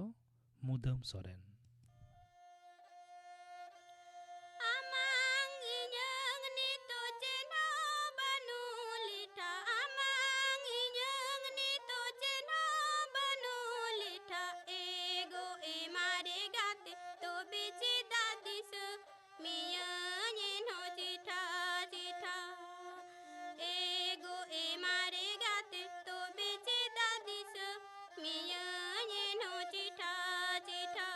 ᱢᱩᱫᱟᱹᱢ ᱥᱚᱨᱮᱱ᱾ ᱟᱢᱟᱝ ᱤᱧᱟᱹᱝ ᱱᱤᱛᱚᱜ ᱪᱮᱫ ᱦᱚᱸ ᱵᱟᱹᱱᱩᱜ ᱞᱮᱴᱷᱟ, ᱟᱢᱟᱝ ᱤᱧᱟᱹᱝ ᱱᱤᱛᱚᱜ ᱪᱮᱫ ᱦᱚᱸ ᱵᱟᱹᱱᱩᱜ ᱞᱮᱴᱷᱟ, ᱮ ᱜᱚ ᱮ ᱢᱟᱨᱮ ᱜᱟᱛᱮ ᱛᱚᱵᱮ ᱪᱮᱫᱟᱜ ᱫᱤᱥᱟᱹ ᱢᱤᱭᱟᱹᱧ ᱮᱱᱦᱚᱸ ᱪᱮᱴᱷᱟ ᱪᱮᱴᱷᱟ, ᱮ ᱜᱚ ᱮ ᱢᱟᱨᱮ ᱜᱟᱛᱮ ᱛᱚᱵᱮ ᱪᱮᱫᱟᱜ ᱫᱤᱥᱟᱹ ᱢᱤᱭᱟᱹᱧ ᱮᱱᱦᱚᱸ ᱪᱮᱴᱷᱟ ᱪᱮᱴᱷᱟ᱾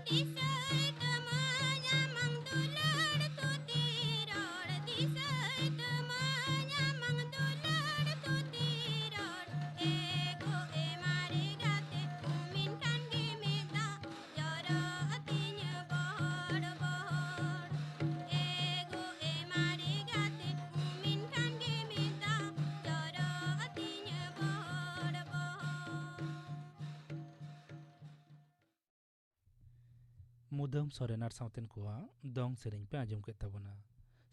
ᱫᱤᱥᱟᱹᱭ ᱛᱟᱢᱟᱧ ᱟᱢᱟᱝ ᱫᱩᱞᱟᱹᱲ ᱛᱷᱩᱛᱤ ᱨᱚᱲ, ᱫᱤᱥᱟᱹᱭ ᱛᱟᱢᱟᱧ ᱟᱢᱟᱝ ᱫᱩᱞᱟᱹᱲ ᱛᱷᱩᱛᱤ ᱨᱚᱲ᱾ ᱮ ᱜᱳ ᱮ ᱢᱟᱨᱮ ᱜᱟᱛᱮ, ᱩᱢᱤᱱ ᱠᱷᱟᱱ ᱜᱮ ᱢᱮᱫ ᱫᱟᱜ ᱡᱚᱨᱚᱜ ᱛᱤᱧᱟᱹ ᱵᱚᱦᱚᱲ ᱵᱚᱦᱚᱲ᱾ ᱮ ᱜᱳ ᱮ ᱢᱟᱨᱮ ᱜᱟᱛᱮ, ᱩᱢᱤᱱ ᱠᱷᱟᱱ ᱜᱮ ᱢᱮᱫ ᱫᱟᱜ ᱡᱚᱨᱚᱜ ᱛᱤᱧᱟᱹ ᱵᱚᱦᱚᱲ ᱵᱚᱦᱚᱲ᱾ ᱢᱩᱫᱟᱹᱢ ᱥᱚᱨᱮᱱ ᱟᱨ ᱥᱟᱶᱛᱮᱱ ᱠᱚᱣᱟᱜ ᱫᱚᱝ ᱥᱮᱨᱮᱧ ᱯᱮ ᱟᱸᱡᱚᱢ ᱠᱮᱫ ᱛᱟᱵᱚᱱᱟ᱾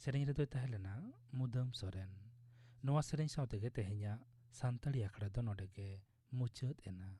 ᱥᱮᱨᱮᱧ ᱨᱮᱫᱚᱭ ᱛᱟᱦᱮᱸ ᱞᱮᱱᱟ ᱢᱩᱫᱟᱹᱢ ᱥᱚᱨᱮᱱ᱾ ᱱᱚᱣᱟ ᱥᱮᱨᱮᱧ ᱥᱟᱶ ᱛᱮᱜᱮ ᱛᱮᱦᱮᱧᱟᱜ ᱥᱟᱱᱛᱟᱲᱤ ᱟᱠᱷᱲᱟ ᱫᱚ ᱱᱚᱰᱮ ᱜᱮ ᱢᱩᱪᱟᱹᱫ ᱮᱱᱟ᱾